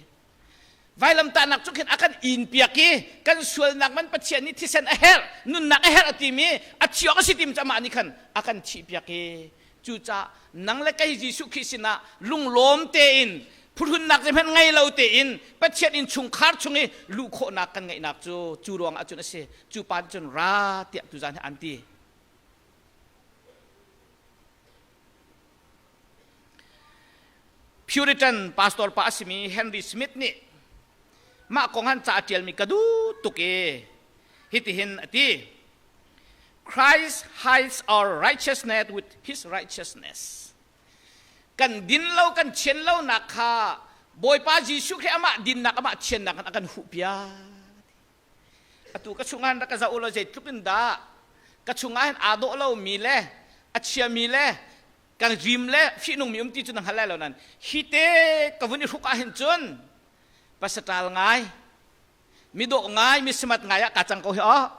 vailamtahnak cu khin a kan in piak i kan sualnak man Pathian nih thisen a herh, nunnak a herh a timi a thi awk a si tim cu amah nih khan a kan thih piak i Cucaah nang le kei Jesuh Khrih sinah lunglawm tein phuhrunnak zeihmanh ngei lo tein Pathian innchungkhar chung i luh khawhnak kan ngeihnak cu cu ruang ah cun a si. Cu pa nih cun ra tiah tuzan hi an ti. Puritan pastor pa a simi Henry Smith nih mah kong han ca a ṭialmi ka duh tuk i hitihin a ti. Christ hides our righteousness with his righteousness. Kan din lo, kan thian lo nak kha Bawipa Jesuh Khrih amah dinnak, amah thiannak in a kan huh piak. Atu ka chungah rak ka zoh lo zeitluk in dah ka chungah hin aa dawh lomi le a chiami le kan rim le fihnungmi um ti cu na hngal lai lo nan hi te ka vun i hruk ah hin cun. Pasaṭal ngai, midawh ngai, misimat ngai ah kaa cang ko hi aw.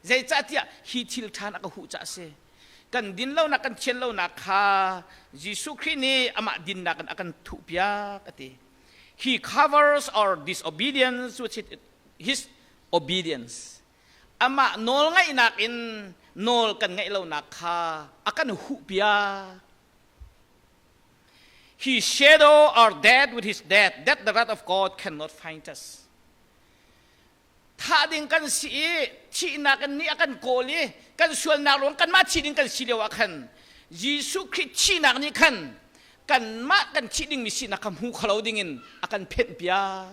Zeicahtiah hi thil ṭhan a ka huh caah a si. Kan din lonak, kan thian lonak kha Jesuh Khrih nih amah dinnak in a kan thuhpiak a ti. He covers our disobedience with his obedience. Amah nawl ngaihnak in nawl kan ngaih lonak kha a kan huhpiak. He shadow our death with his death, that the wrath of God cannot find us. Thah ding kan si i thihnak in nih a kan kawl i kan sualnak ruang kanmah thi ding kan si lio ah khan Jesuh Khrih thihnak nih khan kanmah kan thih dingmi sinak kha hmu kho lo dingin a kan phenhpiak.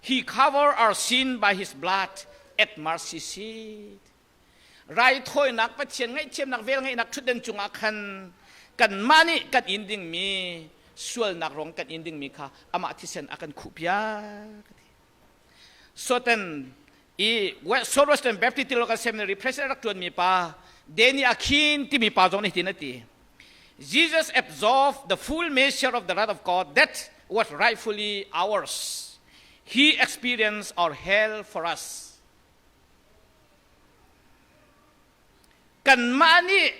He cover our sin by his blood at mercy seat. Raithawinak Pathian ngaihthiamnak velngeihnak ṭhutden cungah khan kanmah nih kan in dingmi sualnak rong kan in dingmi kha amah thisen a kan khuhpiak. Soten i South Western Baptist Theological Seminary president rak ṭuanmi pa Danny Akin timi pa zong nih hitin a ti. Jesus absorbed the full measure of the wrath of God that was rightfully ours. He experienced our hell for us. Kanmah nih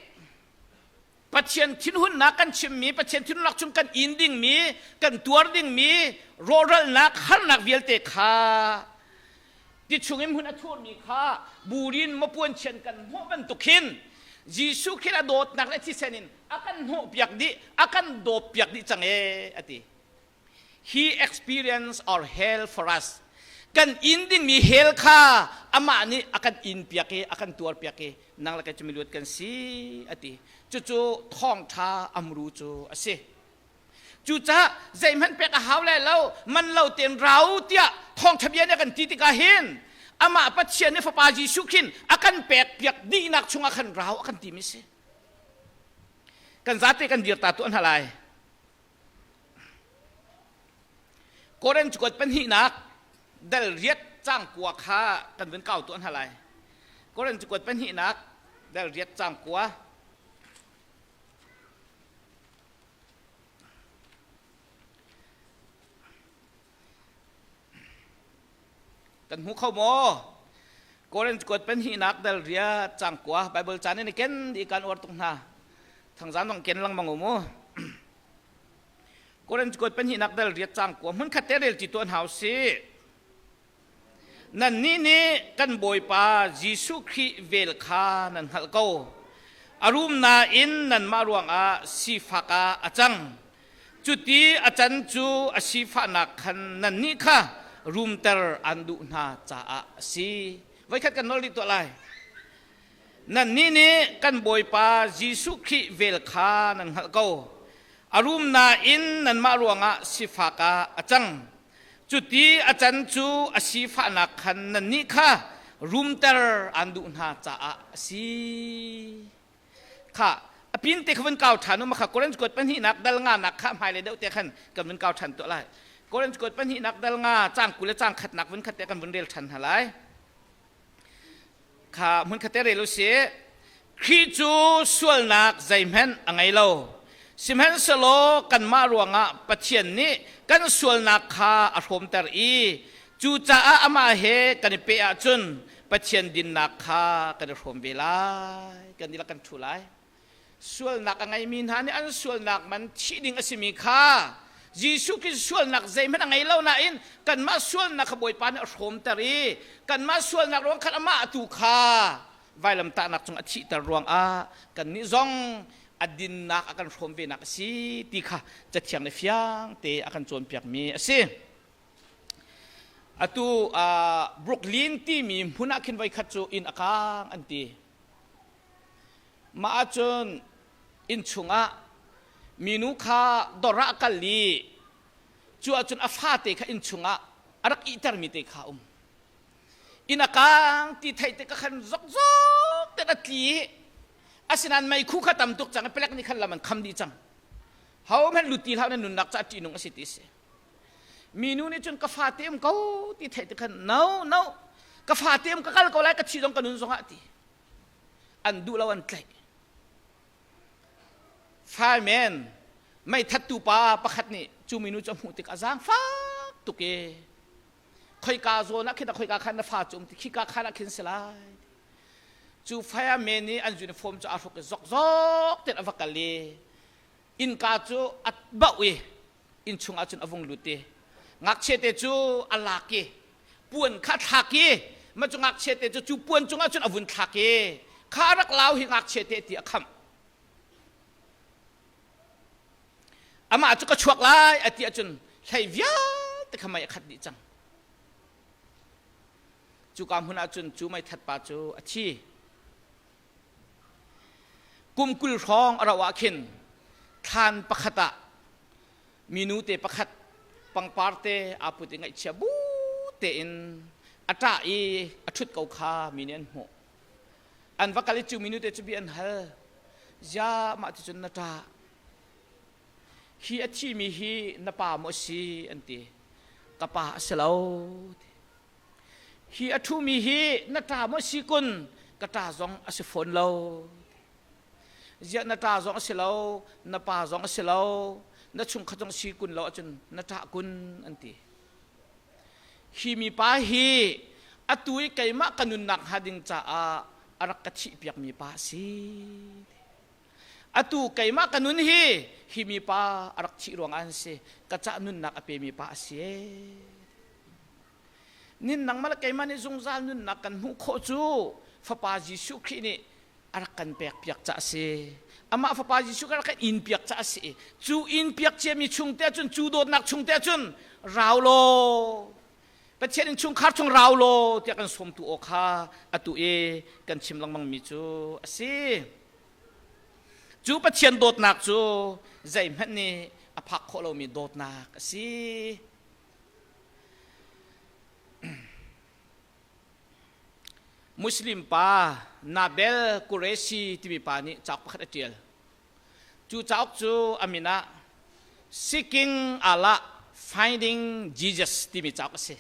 Pathian thinhunnak kan chimmi, Pathian thinhunnak chung kan in dingmi, kan tuar dingmi rawhralnak, harnak vialte kha ti chungin hmun a thurmi kha burin mapuan chian kan hnawh bantuk hin Jesuh Khrih a dawtnak le thisen in a kan hnawhpiak dih, a kan dawppiak dih cang ee a ti. He experienced our hell for us. Kan in dingmi hell kha amah nih a kan in piak i a kan tuar piak i nang le kei cu miluat kan si a ti. Cucu thawngṭha amru cu a si. Cucaah zeihmanh pek a hau lai lo, man lo tein rau tiah thawngṭha bia nih a kan ti tikah hin amah Pathian nih Fapa Jesuh khin a kan pek piak dihnak chungah khan rau a kan timi si. Kan zate kan dir ta tuah hna lai. Korin cakuat pahnihnak dal riat cang kua kha kan vun kau tuah hna lai. Korin cakuat pahnihnak dal riat cang kua. Kan hmu kho maw? Korin cakuat pahnihnak dal riat cang kua Bible caan in i ken di kan uar tuk hna. Thangzang dong ken lengmang u mu. Korin cakuat pahnihnak dal riat cang kua hmunkhat te rel ti tuan hau si. Nannih nih kan Bawipa Jesuh Khrih vel kha nan hngalh ko. A rum nain nanmah ruangah sifak ah a cang. Cuti a can cu a sifahnak khan nannih kha rumter an duh hna caah a si. Voikhat kan nawl dih tuah lai. Nannih nih kan Bawipa Jesuh Khrih vel kha nan hngalh ko. A rum nain nanmah ruangah sifak ah a cang. Cuti a can cu a sifahnak khan nannih kha rumter aan duh hna caah a si. Kha a pin te kha vun kau ṭhan u ma kha Korinth kuat pahnihnak dal nga nak kha hmailei deuh te khan kan vun kau ṭhan tuah lai. Korinth kuat pahnihnak dal nga cang 20 le cang khatnak vun khat te kan vun rel ṭhan hna lai. Kha hmunkhat te rel u sih. Khrih cu sualnak zeihmanh a ngei lo. Sihmanhsehlaw kanmah ruangah Pathian nih kan sualnak kha a hrawmter i cucaah amah he kan i peh ahcun Pathian dinnak kha kan i hrawm ve lai. Kan dihlak kan ṭhu lai. Sualnak a ngeimi hna nih an sualnak man thih ding a simi kha Jesuh Khrih sualnak zeihmanh a ngei lo nain kanmah sualnak kha Bawipa nih a hrawmter i kanmah sualnak ruang khan amah tu kha vailamtahnak cung a thihter ruangah kannih zong a dinnak a kan hrawm venak a si ti kha Cathiang nih fiang te a kan cawnpiakmi a si. Atu Brooklyn timi hmun ah khin voikhat cu inn a kaang an ti. Mah ahcun inn chungah minu kha dawr ah a kal i cu ahcun a fate kha inn chungah a rak ihtermi te kha a um. Inn a kaang ti theih tikah khan zokzok tein a tli i asinain meikhu kha tam tuk cang i palek nih khan lam an kham dih cang. Hohmanh lut ti hlah na nunnak caah ṭihnung a si ti a si. Minu nih cun ka fate um ko ti theih tik khan no no ka fate um ka kal ko lai ka thi zong ka nun zongah a ti. An duh lo an tlaih. Fireman meithattu pa pakhat nih Cu minu cu a hmuh tik a zaangfak tuk i khoika zawn ah khin khoika khan na fa cu um ti khika khan ah khin si lai. Cu fireman nih an uniform cu aa hruk i zokzok tein a va kal i innka cu a bauh i innchung ah cun a vung lut i ngakchia te cu a lak i puan kha thlak i mah cu ngakchia te cu cu puan cungah cun a vun thlak i kha rak lau hi ngakchia te ti a khamh. Amah cu ka chuak lai a ti ahcun hlei vialte kha mei a khat dih cang. Cuka hmun ahcun cu meithat pa cu a thi. Kum 20 hrawng a rauh ah khin thlan pakhat ah minu te pakhat pangpar te aa put i ngaihchia bu tein a ṭah i a ṭhut ko kha mi nih an hmuh. An va kal i cu minu te cu bia an hal. Ziah mah ticun na ṭah? Hi a thimi hi na pa maw a si? an ti. Ka pa a si lo. Hi a ṭhumi hi na ṭa maw si kun? Ka ṭa zong a si fawn lo. Ziah na ṭa zong a si lo, na pa zong a si lo, na chungkhat zong si kun lo ahcun na ṭah kun an ti. Hi mipa hi atu i keimah ka nunnak hnga ding caah a rak ka thihpiakmi pa a si. Atu keimah ka nun hi hi mipa a rak thih ruangah an si. Ka cah nunnak a pemi pa a si. Nin nangmah le keimah nih zungzal nunnak kan hmuh khawh cu Fapa Jesuh Khrih nih a rak kan pek piak ca a si. Amah Fapa Jesuh kha rak kan in piak ca a si. Cu in piak ciami chung te ahcun cu dawtnak chung te ahcun rau law Pathian innchungkhar chung rau law tiah kan sawmtu aw kha atu i kan chim lengmang mi cu a si. Cu Pathian dawtnak cu zeihmanh nih a phak khawh lomi dawtnak a si. Muslim pa Nabel Qureshi timi pa nih cauk pakhat a ṭial. Cu cauk cu a min ah Seeking Allah Finding Jesus timi cauk a si.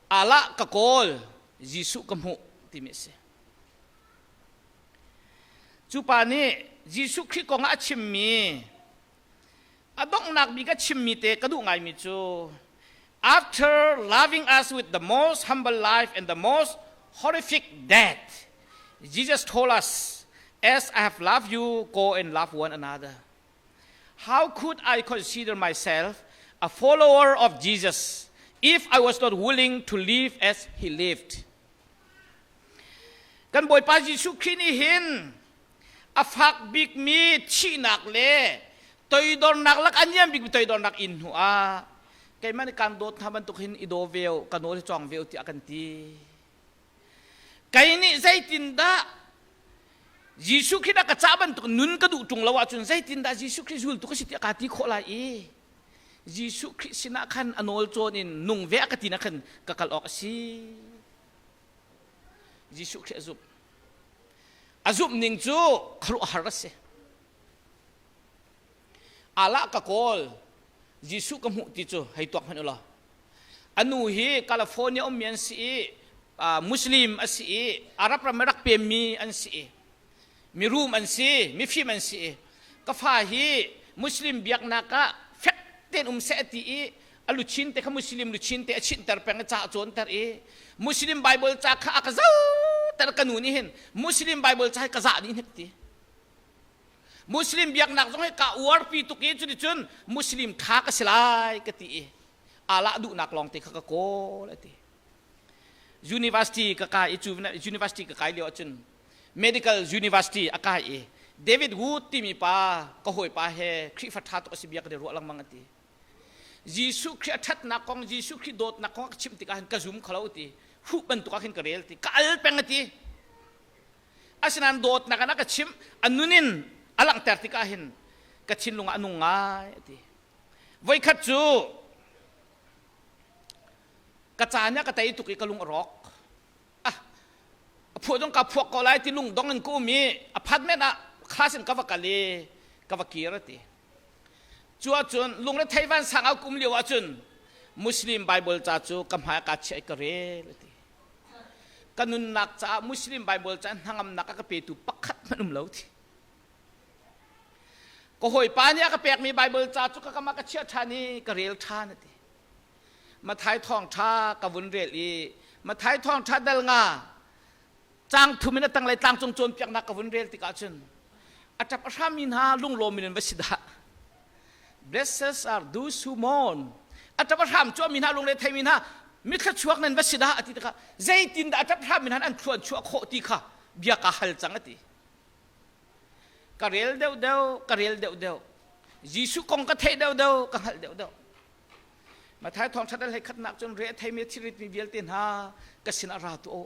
Allah ka kawl, Jesuh ka hmuh timi a si. Cu pa nih Jesuh Khrih kong ah a chimmi a donghnak bik a chimmi te ka duh ngaimi cu after loving us with the most humble life and the most horrific death Jesus told us as I have loved you go and love one another how could I consider myself a follower of Jesus if I was not willing to live as he lived Kan Bawipa Jesuh Khrih nih hin a fak bikmi thihnak le toidornak lak a niam bikmi toidornak in hnu ah keimah nih kaan dawt hna bantuk hin i daw ve u, ka nawl hi cawng ve u tiah a kan ti. Kei nih zeitindah Jesuh Khrih dah ka cah bantuk nun ka duh ṭung lo ahcun zeitindah Jesuh Khrih zultu ka si tiah kaa ti khawh lai i Jesuh Khrih sinah khan a nawl cawn in nung ve a ka ti na khan ka kal awk a si. Jesuh Khrih a zumh. A zumh ning cu khuaruahhar a si. Allah ka kawl, Jesuh ka hmuh ti cu hei tuak hmanh u law. A nu hi California ummi an si i Muslim a si i Arab ram i rak pemmi an si i mirum an si, mifim an si i ka fa hi Muslim biaknak ah fek tein um seh ti i a luchin te kha Muslim luchin te a chinhter peng i ca a cawnter i Muslim Bible ca kha a ka zoter ka nu nih hin Muslim Bible ca hi ka zah dih hnik ti Muslim biaknak zong hi ka uarpi tuk i cuticun Muslim tha ka si lai ka ti i Allah duhnak lawng te kha ka kawl a ti University ka kai i cu university ka kai lio ahcun Medical University a kai i David Wood timi pa ka hawipa he Khrihfa ṭha tuk a si bia kan i ruah lengmang a ti Jesuh Khrih a ṭhatnak kong, Jesuh Khrih dawtnak kong a ka chimh tikah hin ka zum kho lo ti. Huh bantuk ah khin ka rel ti. Ka al peng a ti. Asinain dawtnak in a ka chimh, a nun in a langhter tikah hin ka thinlung ah a nung ngai a ti. Voikhat cu ka caan nih a ka tei tuk i ka lung a rawk. Ah, a phuah zong ka phuak ko lai ti lung dong in ka um i apartment ah class in ka va kal i ka va kir a ti. Cu ahcun lungrethei vansang au kum lio ahcun Muslim Bible ca cu ka hmai ka chiah i ka rel a ti. Ka nunnak caah Muslim Bible ca hnangamnak a ka petu pakhat hmanh um lo ti. Ka hawipa nih a ka pekmi Baibal ca cu ka kam ah ka chiah ṭhan i ka rel ṭhan a ti. Mathai thawngṭha ka vun rel i Mathai thawngṭha dal nga caang thum in a tanglei tlangcung cawnpiaknak ka vun rel tikah cun a ṭap a hrammi hna lunglawm in an va si dah. Blessed are those who mourn. A ṭap a hram cuahmi hna lungre theimi hna mithla nan va si dah a ti tikah zeitindah a ṭap hrammi hna an thluan chuah khawh ti kha bia ka hal cang a ti. Ka rel deuhdeuh, ka rel deuhdeuh. Jesuh kong ka theih deuhdeuh, ka hngalh deuhdeuh. Mathai thawngṭhat a hleikhatnak cun re a theimi a thiritmi vialte hna ka sinah ra tu u.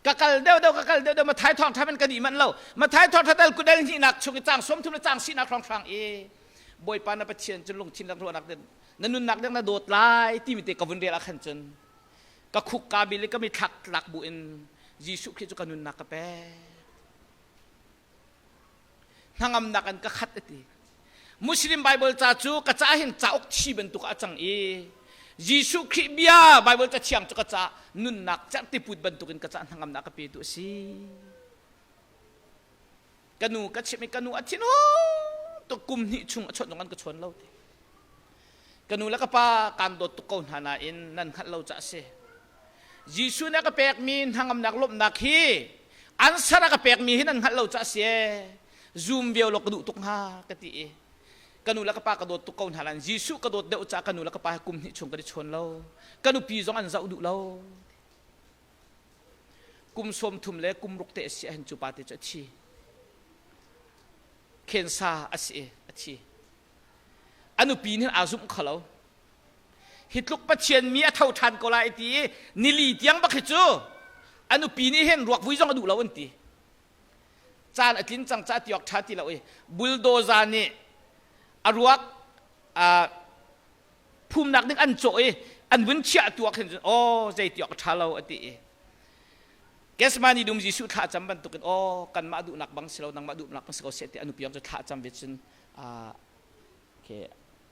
Ka kal deuhdeuh, ka kal deuhdeuh, Mathai thawngṭha man kan i manh lo. Mathai thawngṭha dal kudal hnihnak chung i caang 30 le caang sinak hrawnghrang i Bawipa na Pathian cu lungthin le ruahnak din na nunnak ding na dawt lai timi te ka vun rel ah khan cun ka khuk ka bil i ka mithlak tlak bu in Jesuh Khrih cu ka nunnak ka pek. Hnangamnak in ka khat a ti. Muslim Bible ca cu ka ca hin cauk thi bantuk a cang i Jesuh Khrih bia Bible ca thiang cu ka ca nunnak cerhtiput bantukin ka ca hnangamnak ka petu a si. Ka nu ka chimh i ka nu a thin tuk kum hnih chung a chawnh zong an ka chawn lo ti. Ka nu le ka pa kaan dawt tuk ko hna nain nan hngalh lo ca a si. Jesuh nih a ka pekmi hnangamnak lawmhnak hi answer a ka pekmi hi nan hngalh lo ca a si ee. Zoom vio law ka duh tuk hnga ka ti i ka nu le ka pa ka dawt tuk ko hna nain Jesuh ka dawt deuh caah ka nu le ka pa he kum hnih chung kan i chawn lo. Ka nupi zong an zoh duh lo. Kum 30 le kum ruk te a si ahhin cu pa te cu a thi. Khensa a si i a thi. A nupi nih aa zumh kho lo. Hi tluk Pathian mi a tho ṭhan ko lai ti i nili tiang bak hi cu a nupi nih hin ruak vui zong a duh lo an ti. Caan a tlin cang ca ti awk ṭha ti lo i bulldozer nih a ruak phumnak ding an cawh i an vun chiah tu ah khin cun aw zei ti awk a ṭha lo a ti i Gethsemane dum Jesuh thla cam bantukin aw kanmah duhnak bang si lo nangmah duhnak bang si ko seh ti a nupi cu thla cam ve cun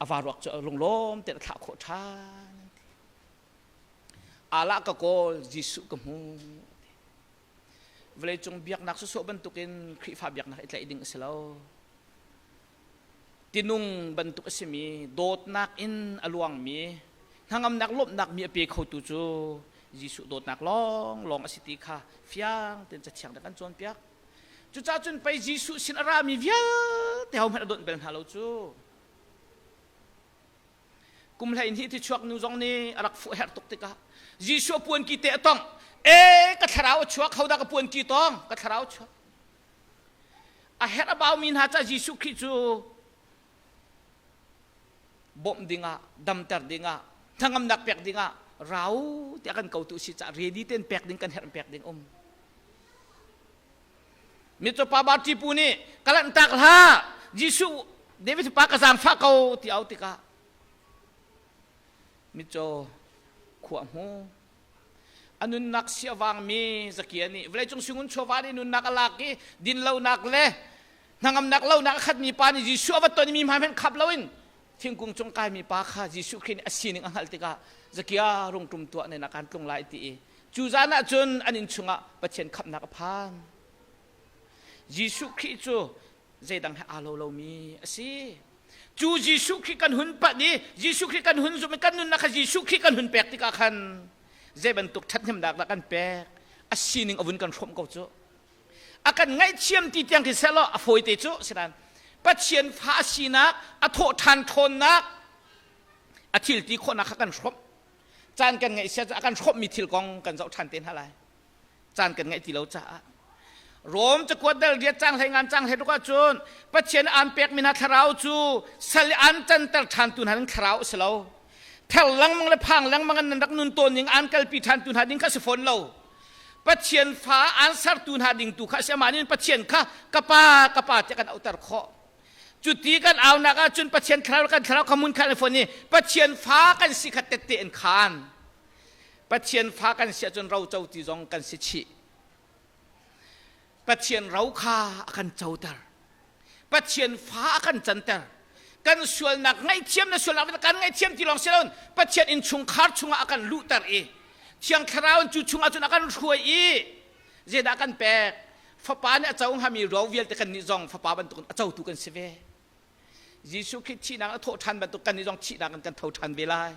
a va ruak cu lunglawm tein a thlah khawh ṭhan Allah ka kawl Jesuh ka hmu vawleicung biaknak sawsawh bantukin Khrihfa biaknak i tlaih ding a si lo Tinung bantuk a simi dawtnak in a luangmi hnangamnak lawmhnak mi a pe khotu cu Jesuh dawtnak lawnglawng a si ti kha fiang tein Cathiang nih a kan cawnpiak. Cucaah cun pei Jesuh sin a rami vialte hohmanh a dawnh bel hna lo cu. Kum 12 thi chuak nu zong nih a rak fuh herh tuk tikah Jesuh a puanki te a tongh. E ka thlarau a chuak, hodah ka puanki tong? Ka thlarau a chuak. A herh a baumi hna ca Jesuh Khrih cu bawmh dingah, damter dingah, hnangamnak pek dingah rau tiah kan kotu si caah ready tein pek ding kan herh pek ding um. Mitcaw pa Barti pu nih ka lanhtak hlah Jesuh David pa ka zaangfah ko ti au tikah mitcaw khua hmu A nunnak si a vangmi Zakia nih vawleicung singun chawva nih nunnak a lak i dinlonak le hnangamnak lonak a khatmi pa nih Jesuh a va ton i mi hmai hmanh khap loin thingkung cung kaimi pa kha Jesuh Khrih nih a sining a hngalh tikah Zakia rungṭum tuah nen ah kaan tlung lai ti i cu zan ah cun an inn chungah Pathian khamhnak a phan. Jesuh Khrih cu zeidang he aa lo lomi a si. Cu Jesuh Khrih kan hun panh i Jesuh Khrih kan hun zumh i kan nunnak kha Jesuh Khrih kan hun pek tikah khan zei bantuk ṭhathnemnak dah kan pek a sining a vun kan hrawmh ko cu. A kan ngaihthiam ti tiang khi seh law a fawite cu sinain Pathian fa a sinak a thawh ṭhan ṭhawnnak a thil ti khawhnak kha kan hrawmh. Caan kan ngeih sia cu a kan hrawmhmi thil kong kan zoh ṭhan te hna lai. Caan kan ngeih ti lo caah Rom cakuat dal riat cang hlei ngan cang hlei ruk ahcun Pathian aan pekmi hna thlarau cu sal i aan canter ṭhantu hna ding thlarau a si lo. Ther lengmang le phang lengmang in nan rak nun tawn ning aan kalpi ṭhantu hna ding kha a si fawn lo. Pathian fa aan sertu hna ding tu kha a si. Amah nih Pathian kha ka pa ka pa tiah kan auhter khawh. Cuti kan aunak ahcun Pathian thlarau kan thlarau kha mun khan fawn i Pathian fa kan si kha tette in khaan. Pathian fa kan si ahcun roco ti zong kan si chih. Pathian ro kha a kan coter. Pathian fa a kan canter. Kan sualnak ngaihthiam na sualnak kan ngaihthiam ti lawng si loin Pathian innchungkhar chungah a kan luhter i Thiang Thlarau in cu chungah cun a kan hruai i zeidah kan pek? Fapa nih a co hngami ro vialte kannih zong fapa bantukin a cotu kan si ve. Jesuh Khrih thihnak a thawh ṭhan bantuk kannih zong thihnak in kan tho ṭhan ve lai.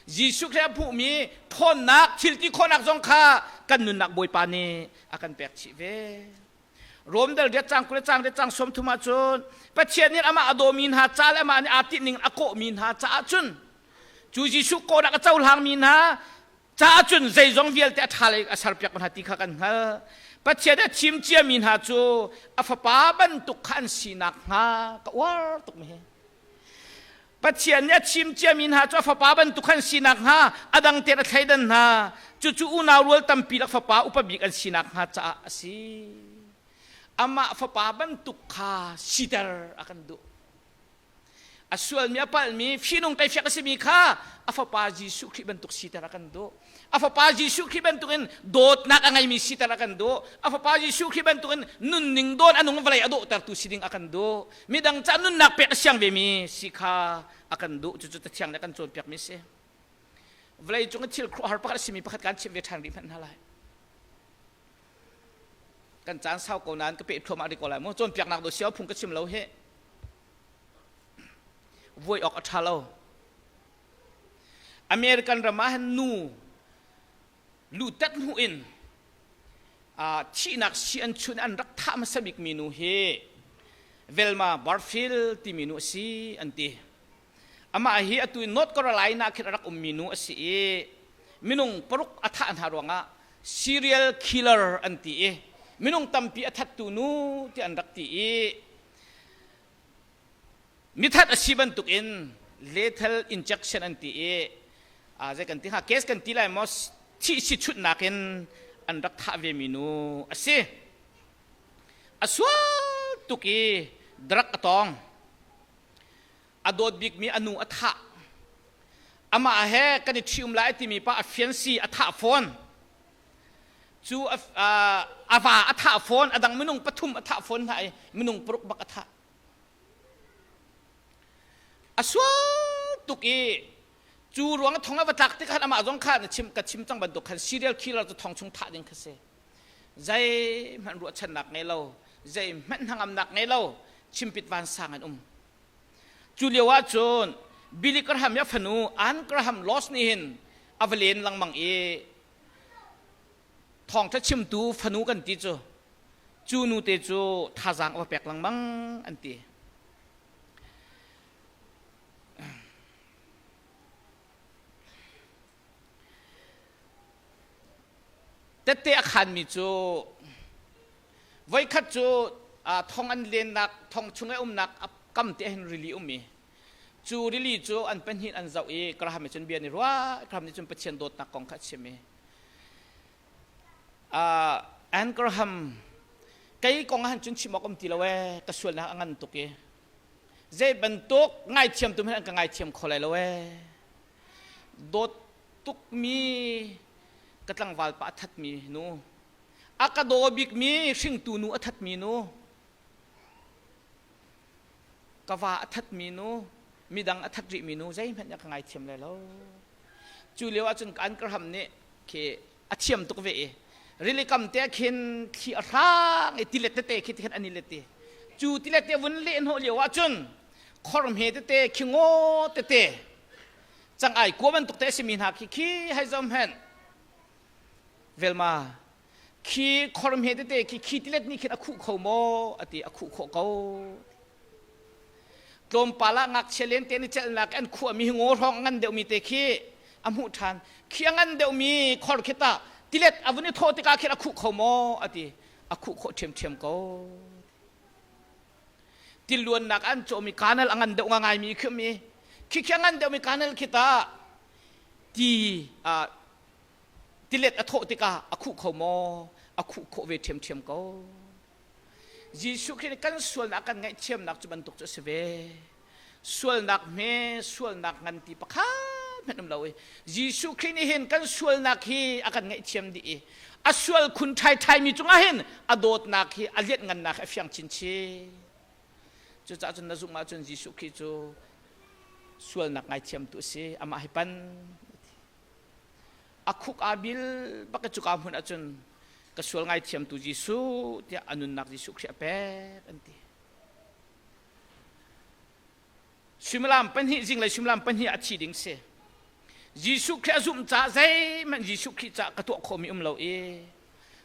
Jesuh Khrih a hmuhmi ṭhawnnak, thil ti khawhnak zong kha kan nunnak Bawipa nih a kan pek chih ve. Rom dal riat cang 20 cang riat cang 30 ahcun Pathian nih amah a dawmi hna ca le amah nih aa tinhning a kawhmi hna caah cun cu Jesuh kawhnak a cohlangmi hna caah cun zeizong vialte a ṭha lei a serpiak hna ti kha kan hngalh. Pathian a thim ciami hna cu a fapa bantuk kha an si nakhnga ka uar tuk mi hi. Pathian nih a thim ciami hna cu a fapa bantuk kha an si nakhnga a dang tein a thleidan hna. Cucu unau rual tampi lak fapa upa bik an si nakhnga caah a si. Amah fapa bantuk kha siter a kan duh. A sualmi a palhmi fihnung teifiak a simi kha a fapa Jesuh Khrih bantuk siter a kan duh. A fapa Jesuh Khrih bantukin dawtnak a ngeimi siter a kan duh. A fapa Jesuh Khrih bantukin nunning dawn a nung vawlei a dawhtertu si ding a kan duh. Midang ca nunnak pek a siang vemi si kha a kan duh. Cucu Cathiang nih a kan cawnpiakmi a si. Vawlei cung i thil khuaruahhar pakhat a simi pakhat kaan chimh ve ṭhan rih hmanh hna lai. Kan caan sau ko nain ka peh thluahmah rih ko lai mu. Cawnpiaknak do siau phung ka chim lo hih. Vuai awk a ṭha lo. American ram ah hin nu lutat hnu in thihnak si an chun an rak thah hmasa bikmi nu hi Velma Barfield timi nu a si an ti. Amah hi atu in North Carolina khin a rak ummi nu a si i minung paruk a thah hna ruangah serial killer an ti i minung tampi a thattu nu ti an rak ti i Mithat a si bantukin lethal injection an ti i zei kan ti hnga case kan ti lai maw thih si chutnak in an rak thah ve mi nu a si. A sual tuk i drug a tawng. A dawt bikmi a nu a thah. Amah he kan i ṭhium lai timi pa a fiansi a thah fawn. Cu a va a thah fawn, a dang minung pathum a thah fawn hna i minung paruk bak a thah. A sual tuk i cu ruang thong a va tlak tik khan amah zong kha na chim ka chim cang bantuk khan serial killer cu thong chung thah ding kha si. Zeihmanh ruahchannak ngei lo, zeihmanh hnangamnak ngei lo, chimpit vansang an um. Cu lio ah cun Billy Graham i a fanu Ann Graham Loss nih hin a va len lengmang i thawngṭha chimtu fanu kan ti cu cu nu te cu thazaang a va pek lengmang an ti. Tette a khanmi cu voikhat cu thong an lennak thong chung i umnak a kam te hin rili um i cu rili cu an pahnih an zoh i Graham nih cun bia an i ruah Graham nih cun Pathian dawtnak kong kha a chim i Ann Graham kei kong ah cun chim awk um ti lo ee ka sualnak a ngan tuk i zei bantuk ngaithiam tu hmanh an ka ngaithiam kho lai lo ee dawt tukmi ka tlangval pa a thatmi nu a ka daw bikmi hringtu nu a thatmi nu ka va a thatmi nu midang a that rihmi nu zeihmanh nih a ka ngaithiam lai lo cu lio ahcun an Graham nih khi a thiam tuk ve i rili kam te khin thli a hrang i tilet tete khi khin an i let i cu tilet te vun leh hnawh lio ahcun khor hme tete khi ngaw tete cangai kua bantuk te a simi hna khi khi hei zom hen Velma khi khor hme tete khi khi tilet nih khin a khuh kho maw a ti a khuh khawh ko tlawmpal ah ngakchia lente ni celhnak an khuahmi hi ngaw hrawng a ngan deuhmi te khi a hmuh ṭhan khi a ngan deuhmi khor khi tah tilet a vun i thawh tikah khin a khuh kho maw a ti a khuh khawh ṭhiamṭhiam ko tiluannak an cawhmi kanal a ngan deuh ngaimi khi um i khi khi a ngan deuhmi kanal khi tah ti tilet a thawh tikah a khuh kho maw a khuh khawh ve ṭhiamṭhiam ko Jesuh Khrih nih kan sualnak kan ngaihthiamnak cu bantuk cu a si ve. Sualnak hme, sualnak ngan ti pakhat hmanh um lo i Jesuh Khrih nih hin kan sualnak hi a kan ngaihthiam dih i a sual khun ṭhaiṭhai mi cungah hin a dawtnak hi a lianhngannak hi a fiang chinchin. Cucaah cun na zumh ahcun Jesuh Khrih cu sualnak ngaithiamtu a si, amah hi pan. A khuk aa bil bak i cuka hmun ahcun ka Ka sual ngaithiamtu Jesuh tiah a nunnak Jesuh Khrih a pek an ti. Suimilam pahnih zinglei suimilam pahnih ah a thi ding si. Jesuh Khrih a zumh caah zeihmanh Jesuh Khrih caah ka tuah khawhmi um lo i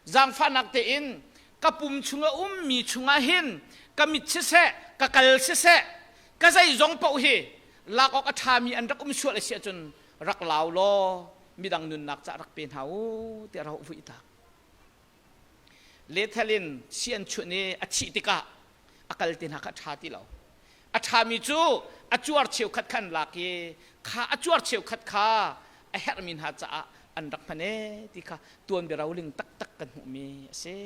zaangfahnak tein ka pum chung a ummi chungah hin ka mit siseh ka kal siseh ka zeizong paoh hi lak awk a ṭhami an rak um sual a si ahcun rak lau law midang nunnak caah rak pe hna u tiah rak vui tak. Lethal in si an chunh i a thih tikah a kal te hna kha a ṭha ti lo. A ṭhami cu a cuar cheukhat kha an lak i kha a cuar cheukhat kha a herhmi hna caah an rak hman ee ti kha tuanbia roling taktak kan hmuhmi a si.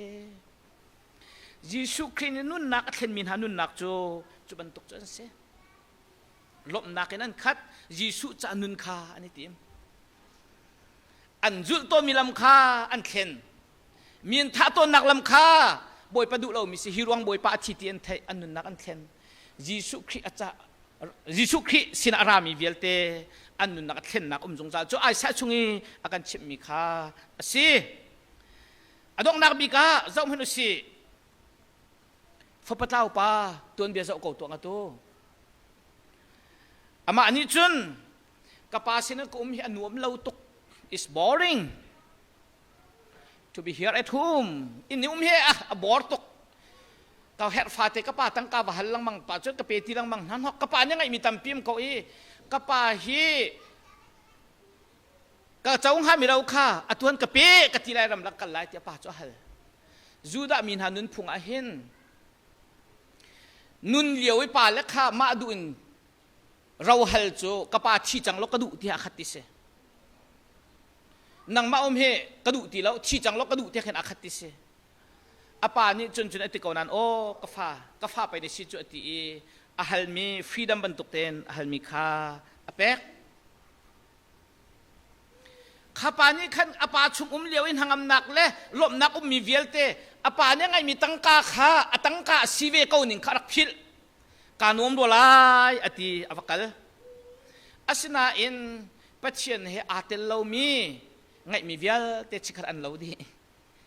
Jesuh Khrih nih nunnak a thlenmi hna nunnak cu cu bantuk cu an si. Lawmhnak in an khat. Jesuh ca nun kha an i tim. An zulh tawnmi lam kha an thlen. Mi an thah tawnnak lam kha Bawipa duh lomi si hi ruang Bawipa a thi ti an theih an nunnak an thlen. Jesuh Khrih a ca Jesuh Khrih sinah a rami vialte an nunnak a thlennak um zungzal cu Isaiah chung i a kan chimhmi kha a si. A donghnak bik ah zohhmanh u sih. Fapa tlau pa tuanbia zoh ko tuah ngatu. Amah nih cun ka pa sin ka um hi a nuam lo tuk. It's boring to be here at home. Inn i um hi a bor tuk. Ka herh fate ka pa tangka va hal lengmang pa cun ka pe ti lengmang hna hnok. Ka pa nih ngaihmi tampi um ko i ka pa hi ka co hnga mi ro kha atuan ka pe ka ti lai ram lak kal lai tiah pa cu a hal. Judah mi hna nunphung ah hin nun lio i pa le kha mah duh in ro hal cu ka pa thi cang law ka duh tiah khat ti si. Nangmah um hi ka duh ti lo, thi cang law ka duh tiah khin a khat ti si. A pa nih cun cun a ti ko nain aw ka fa, ka fa pei na si cu a ti i a halmi freedom bantuk tein a halmi kha a pek. Kha pa nih khan a pa chung um lio i hnangamnak le lawmhnak ummi vialte a pa nih a ngeihmi tangka kha a tangka a si ve ko ning kha a rak philh. Kaa nuam rua lai a ti a va kal. Asinain Pathian he aa tel lomi ngeihmi vialte chikkhat an lo dih.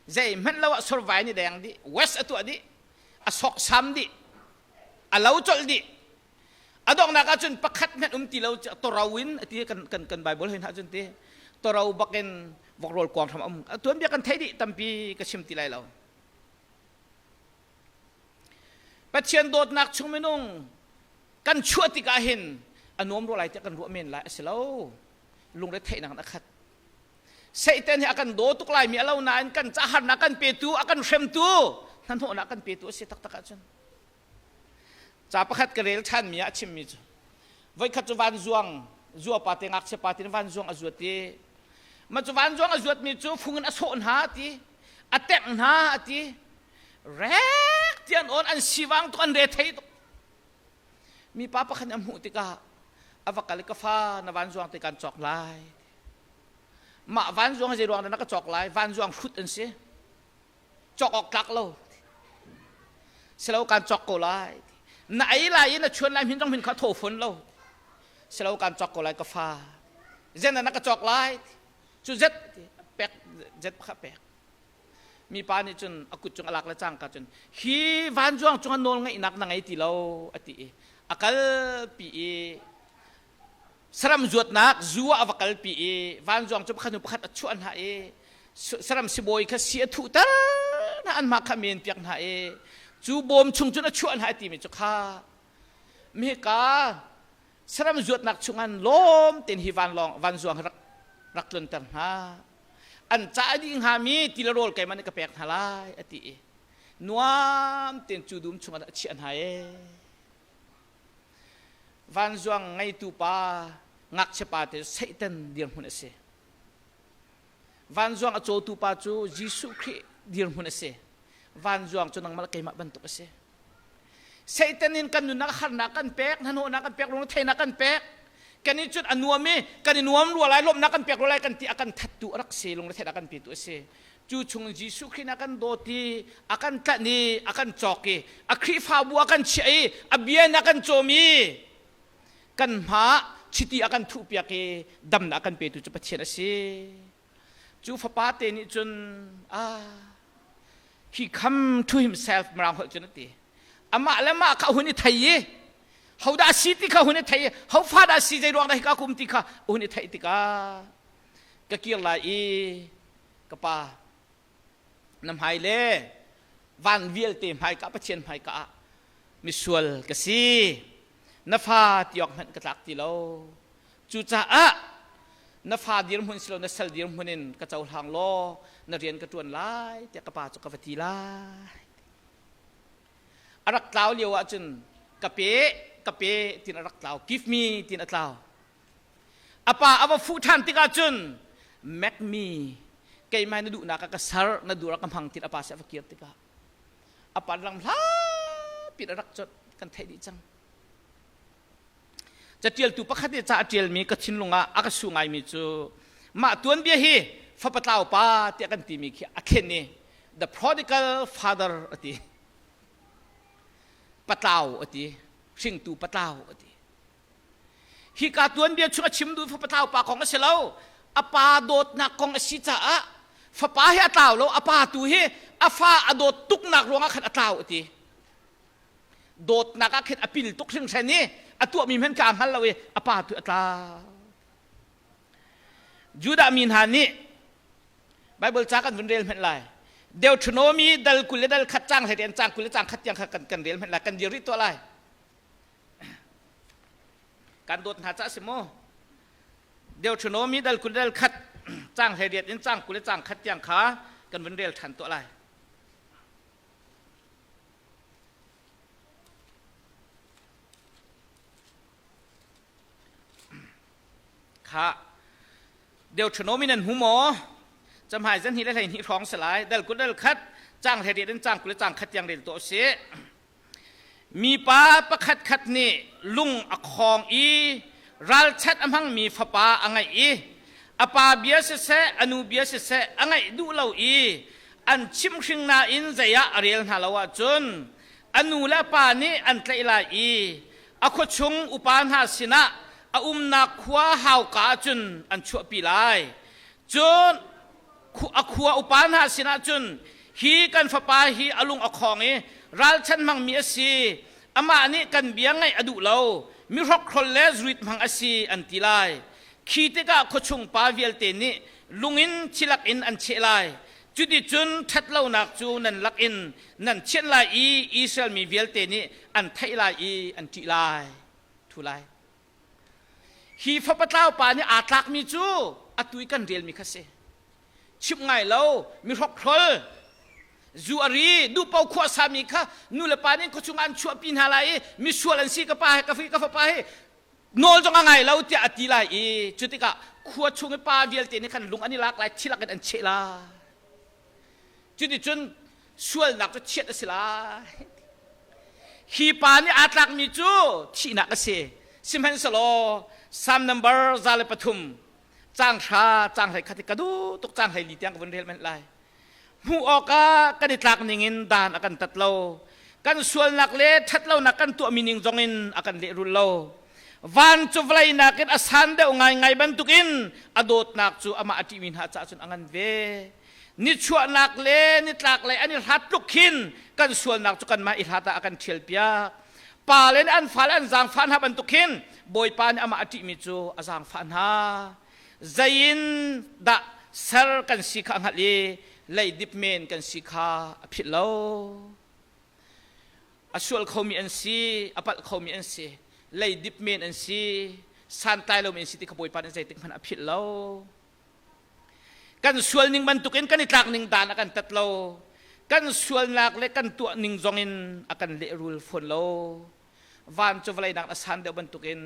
Zeihmanh lo ah survai nih deng dih, west a tuah dih, a sawksam dih, a lo colh dih. A donghnak ahcun pakhat hmanh um ti lo toro in a ti kan kan kan Bible hoi hna cun ti toro bakin vok rawl kuang hram um tuanbia kan thei dih tampi ka chim ti lai lo. Pathian dawtnak chung minung kan chuah tikah hin a nuam rua lai tiah kan ruah men lai a si lo. Lungre theihnak in a khat. Satan hi a kan daw tuk lai mi a lo nain kan ca harnak kan petu, a kan hremtu, hnahnawhnak kan petu a si taktak ahcun. Ca pakhat ka rel ṭhanmi ah a chimmi cu voikhat cu vanzuang zua pa te ngakchia pa te vanzuang a zuat i mah cu vanzuang a zuatmi cu fung in a sawh hna ti a tengh hna a ti Rek ti an awn an sivang tuk an re thei tuk. Mipa pakhat nih a hmuh tikah a va kal i ka fa na vanzuang te kan cawk lai. Mah vanzuang zei ruang dah na ka cawk lai? Vanzuang hrut an si. Cawk awk tlak lo. Silo kan cawk ko lai. Na ei lai i na chuan lai hmin zong hmin kha thaw fawn lo. Silo kan cawk ko lai ka fa. Zen na ka cawk lai. Cu zet pek zet pakhat pek. Mipa nih cun a kut cung a lak le cangka cun hi vanzuang cungah nawl ngeihnak na ngei ti lo a ti i a kalpi i saram zuatnak zu ah a va kalpi i vanzuang cu pakhat hnu pakhat a chuah hna i saram sibawi kha si a thuhter hna an mah kha men piak hna i cu bawm chung cun a chuah hna a timi cu kha mihika saram zuatnak chungah lawm tein hi vanlawng vanzuang rak rak tlunter hna An ca a dih hngami ti le rawl keimah nih ka pek hna lai a ti i nuam tein cu dum chungah a chiah hna ee. Vanzuang ngeitu pa ngakchia pa te Satan dirhmun a si. Vanzuang a cawtu pa cu Jesuh Khrih dirhmun a si. Vanzuang cu nangmah le keimah bantuk a si. Satan in kan nunnak harnak kan pek, hnahnawhnak kan pek, lungretheihnak kan pek. Kan i cun a nuam i kan i nuam rua lai, lawmhnak kan pek rua lai kan ti a kan thattu a rak si, lungretheihnak kan petu a si. Cu chung Jesuh Khrih nih a kan dawt i a kan tlanh i a kan cawk i a Khrihfabu a kan chiah i a bia in a kan cawm i kan hma chiti a kan thuhpiak i damnak a kan petu cu Pathian a si. Cu fapa te nih cun ah. He come to himself mirang holh cun a ti. Amah le mah kha hun i thei i hodah si ti kha hun i thei i hofa dah si zei ruang dah hika kum ti kha hun i theih tikah ka kir lai i ka pa na hmai le van vialte hmaika Pathian hmaika ah misual ka si na fa tiawk hmanh ka tlak ti lo cucaah na fa dirhmun silo na sal dirhmun in ka cohlang law na rian ka ṭuan lai tiah ka pa cu ka va ti lai a rak tlau lio ahcun ka pe ka pe tin a rak tlau give me tin a tlau A pa a va fuh ṭhan tikah cun make me keimah na duhnak ah ka ser na duh ka hmang tin a pa si a va kir tikah a pa lam hlapi a rak cawt kan theih dih cang. Catialtu pakhat nih ca a ṭialmi ka thinlung ah a ka su ngaimi cu mah tuanbia hi fapa tlau pa tiah kan timi khi a thlen i the prodigal father a ti patlau a ti hringtu patlau a ti Hika tuanbia chung a chim duh fapa tlau pa kong a si lo. A pa dawtnak kong a si caah fapa hi a tlau lo, a pa tu hi a fa a dawt tuknak ruangah khan a tlau a ti. Dawtnak ah khin a pil tuk hringhran i a tuahmi hmanh kha a hngal lo i a pa tu a tlau. Judah mi hna nih Bible ca kan vun rel hmanh lai. Deuteronomy dal 20 le dal khat cang hlei cang 20 le cang khat tiang kha kan kan rel hmanh lai kan dir rih tuah lai. Kan dawt hna ca si mu. Deuteronomy dal 20 dal khat cang 18 in cang 20 le cang khat tiang kha kan vun rel ṭhan tuah lai. Kha Deuteronomy nan hmu maw? Camhai zan hi le 12 hrawng si lai. Dal 20 dal khat cang 18 in cang 20 le cang khat tiang rel tuah usih. Mipa pakhatkhat nih lung a khawng i ralchat a hmangmi fapa a ngeih i a pa bia siseh a nu bia siseh a ngaih duh lo i an chimhring nain zei ah a rel hna lo ahcun a nu le a pa nih an tlaih lai i a khuachung upa hna sinah a umnak khua hauka ahcun an chuahpi lai. Cun a khua upa hna sinah cun hi kan fapa hi a lung a khawng i ralchan hmangmi a si amah nih kan bia ngaih a duh lo mi hrokhrol le zurit hmang a si an ti lai khi tikah khuachung pa vialte nih lungin thilak in an cheh lai cuticun ṭhatlonak cu nan lakin nan thianh lai i Israel mi vialte nih an theih lai i an ṭih lai thu lai Hi fapa tlau pa nih aa tlakmi cu atu i kan relmi kha si. Chimh ngai lo, mi hrokhrol, zu a ri, duhpo khuasami kha nu le pa nih khuachung ah an chuahpi hna lai i misual an si ka pa he ka ka fapa he nawl zong a ngai lo tiah a ti lai i cu tikah khua chung i pa vialte nih khan lung an i lak lai thilak in an cheh lai. Cuticun sualnak cu chiat a si lai. Hi pa nih aa tlakmi cu thihnak a si. Sihmanhsehlaw Psalm number 103 caang hra caang hlei khat hi ka duh tuk caang hlei li tiang ka vun rel manh lai. Hmuh awkah kan i tlak ningin dan a kan tat lo. Kan sualnak le ṭhatlonak kan tuahmi ning zongin a kan lehrul lo. Van cu vawlei nakin a san deuh ngaingai bantukin a dawtnak cu amah a ṭihmi hna caah cun a ngan ve. Nichuahnak le nitlaklei an i hlat tluk khin kan sualnak cu kanmah i hlat ah a kan ṭhialpiak. Pa le nih an fale an zaangfah hna bantuk khin Bawipa nih amah a ṭihmi cu a zaangfah hna. Zei in dah ser kan si kha a hngalh i leidip men kan si kha a philh lo. A sual khomi an si, a palh khomi an si, leidip men an si, santlai lomi an si ti kha Bawipa nih zeitik hmanh a philh lo. Kan sual ning bantukin kan i tlak ning dan a kan tat lo. Kan sualnak le kan tuah ning zongin a kan lehrul fawn lo. Van cu vawlei nak a san deuh bantukin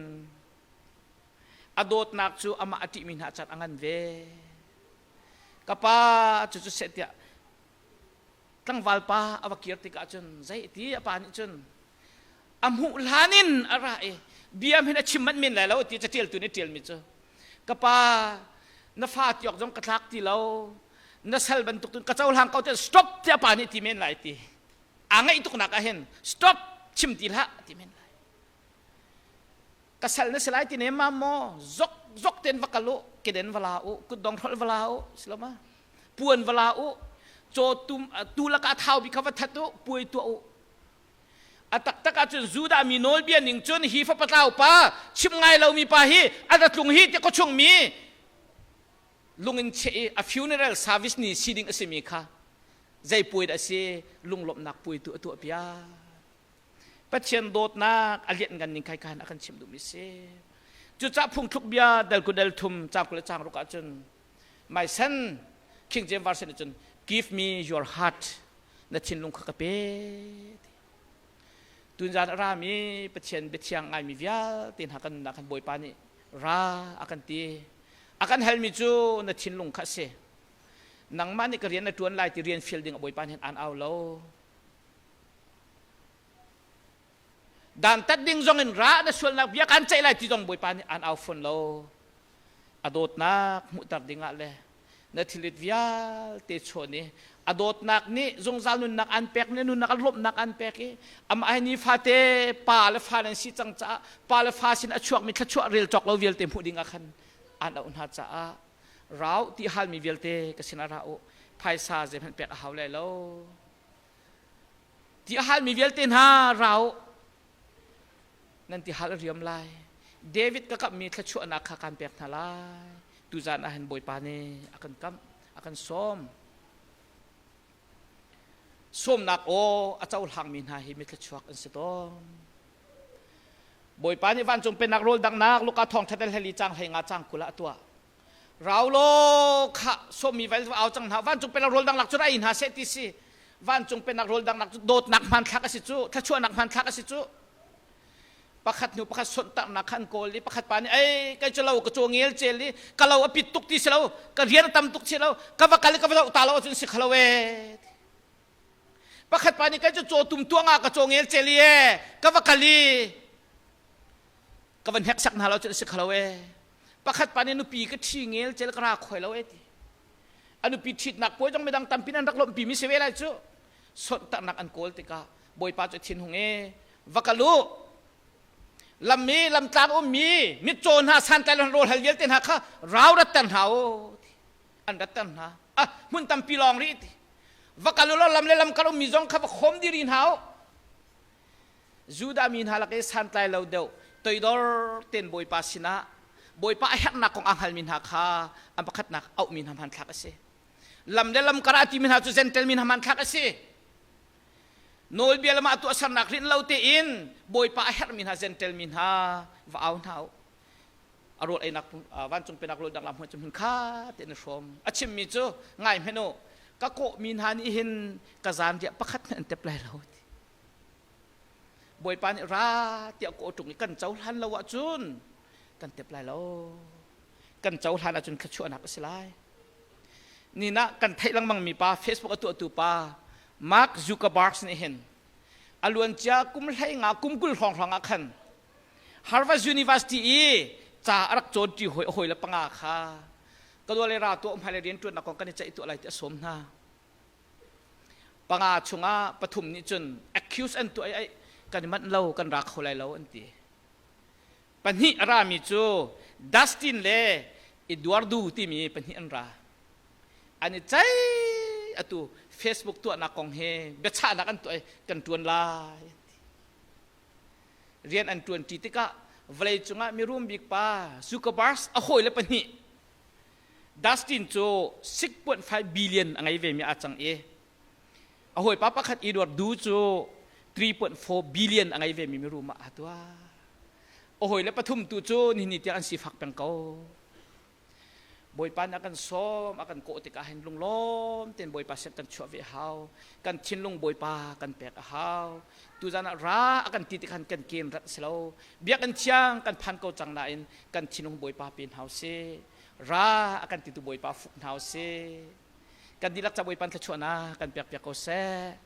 a dawtnak cu amah a ṭihmi hna caan a ngan ve. Ka pa cu cu seh tiah tlangval pa a va kir tikah cun zei ti a pa nih cun a hmuh hlan in a ra i bia hin a chim manh men lai lo ti catialtu nih ṭialmi cu ka pa na fa tiok zong ka thlak ti lo na sal bantuk tun ka cohlang ko te stop tiah pa nih ti men lai ti aa ngaih tuknak ah hin stop chim ti hlah ti men lai ka sal na si lai ti ne ma maw zok zok ten va kal u keden va la u kutdong hrolh va la u siloma puan va la u. Cawtum tu lakah thau bik kha va that u, puai tuah u. A taktak ahcun Judah mi nawlbia ning cun hi fapa tlau pa chim ngai lomi pa hi a ra tlung hi ti khuachung mi lungin cheh i a funeral service ni si ding a simi kha zei puai dah a si? Lunglawmhnak puai tu a tuah piak. Pathian dawtnak a lianhngan ning kai khan a kan chimh duhmi si. Cucah phungthluk bia dal ku dal thum cang kul le cang ruk ahcun my son, King James Version cun, "Give me your heart," na thinlung kha ka pe. Tunzan a rami Pathian biathiang ngaimi vialte hna kan nunnak khan Bawipa nih ra a kan ti. A kan halmi cu na thinlung kha a si. Nangmah nih ka rian na ṭuan lai ti rian fial ding a Bawipa nih an au lo. Dantat ding zong in ra na sualnak bia kan ceih lai ti zong Bawipa nih an au fawn lo. A dawtnak hmuhter dingah le na thilit vialte chawn i a dawtnak nih zungzal nunnak an pek ne, nunnak a lawmhnak an pek i amah hi nifate pa le fa nan si cang caah pa le fa sin a chuakmi thluachuah rel cawk lo vialte hmuh ding ah khan an auh hna caah rau ti halmi vialte ka sinah ra u, phaisa zeihmanh pek a hau lai lo ti a halmi vialte hna ra u, nan ti hal a riam lai. David ka kamhmi thluachuahnak kha kan pek hna lai. Tuzan ah hin Bawipa nih a kan kamh, a kan sawm. Sawmnak aw a cohlangmi hna hi mi thluachuak an si tawn. Bawipa nih vancung pennak rawl danghnak Luka thawngṭha tel hlei cang 15 cang 20 ah a tuah. Rau law kha sawmmi vai au cang hna, vancung pennak rawl danglak cu ra ei hna seh ti si. Vancung pennak rawl danglak cu dawtnak hmanthlak a si cu, thluachuahnak hmanthlak a si cu. Pakhat hnu pakhat sonhtarhnak kha an kawl i pakhat pa nih, "Ei, kei cu lo ka caw ngel cel i ka lo a pit tuk ti si lo, ka rian a tam tuk si lo, ka va kal i ka va zoh ta lo ahcun si kho lo ee." Pakhat pa nih, "Kei cu caw tum tuang ah ka caw ngel cel i ee, ka va kal i ka va hneksak hna lo cun si kho lo ee." Pakhat pa nih, "Nupi ka ṭhi ngel cel, ka ra khoi lo ee," ti. A nupi ṭhitnak puai zong midang tampi nan rak lawmhpi mi si ve lai cu. Sonhtarhnak an kawl tikah Bawipa cu thinhung e, "Va kal u, lam i lamtlang ummi mitcaw hna, santlai lo rawl hal vialte hna kha rau ratter hna u." An ratter hna. "Ah, hmun tampi lawng rih," ti. "Va kal u law lam le lam kar ummi zong kha va khawm dih rih hna u." Judah mi hna lak i santlai lo deuh, toidor tein Bawipa sinah Bawipa a herhnak kong a hngalmi hna kha an pakhatnak auhmi hna hmanthlak a si. Lam le lam kar ah timi hna cu Gentel mi hna hmanthlak a si. Nawlbia lam ah tuahsernak rinh lo tein Bawipa a herhmi hna Gentel mi hna va au hna u. A rawl einak vancung penak rawl dang lam hmun cu hmun kha tein a hrawm. A chimmi cu, "Ngai hmenh u, ka kawhmi hna nih hin ka zanriah pakhat hmanh an tep lai lo." Bawipa nih ra tiah kawh ṭung i kan cohlan lo ahcun kan tep lai lo. Kan cohlan ahcun thluachuahnak a si lai. Ni ah kan theih lengmang mi pa, Facebook a tuahtu pa Mark Zuckerberg nih hin a luancia kum 15 kum 20 hrawng ah khan Harvard University i ca a rak cawnṭi hawi a hawi le panga kha, "Ka dua le ra tuah, hmailei rian ṭuannak kong kan i ceih tuah lai," ti a sawm hna. Panga chungah pathum nih cun accuse an tuah i, "Ai, kan i manh lo, kan ra kho lai lo," an ti. Pahnih a rami cu Dustin le Eduardo timi pahnih an ra. An i ceih, atu Facebook tuahnak kong he biachahnak an tuah i kan ṭuan lai an ti. Rian an ṭuanṭi tikah vawlei cungah mirum bik pa Zuckerberg a hawile pahnih Dustin cu 6.5 billion a ngei vemi aa cang i a hawipa pakhat Edward Du cu 3.4 billion a ngei vemi mirum ah aa tuah. A hawile pathum tu cu nihin tiang an sifak peng ko. Bawipa nih a kan sawm, a kan kawh tikah hin lunglawm tein Bawipa sin kan chuah ve a hau. Kan thinlung Bawipa kan pek a hau. Tuzan ah ra a kan ti tikhan kan ken rat si lo. Biakinn thiang kan phan ko cang nain kan thinlung Bawipa pe hna usih. Ra a kan titu Bawipa fuk hna usih. Kan dihlak ca Bawipa thluachuahnak kan pek piak ko seh.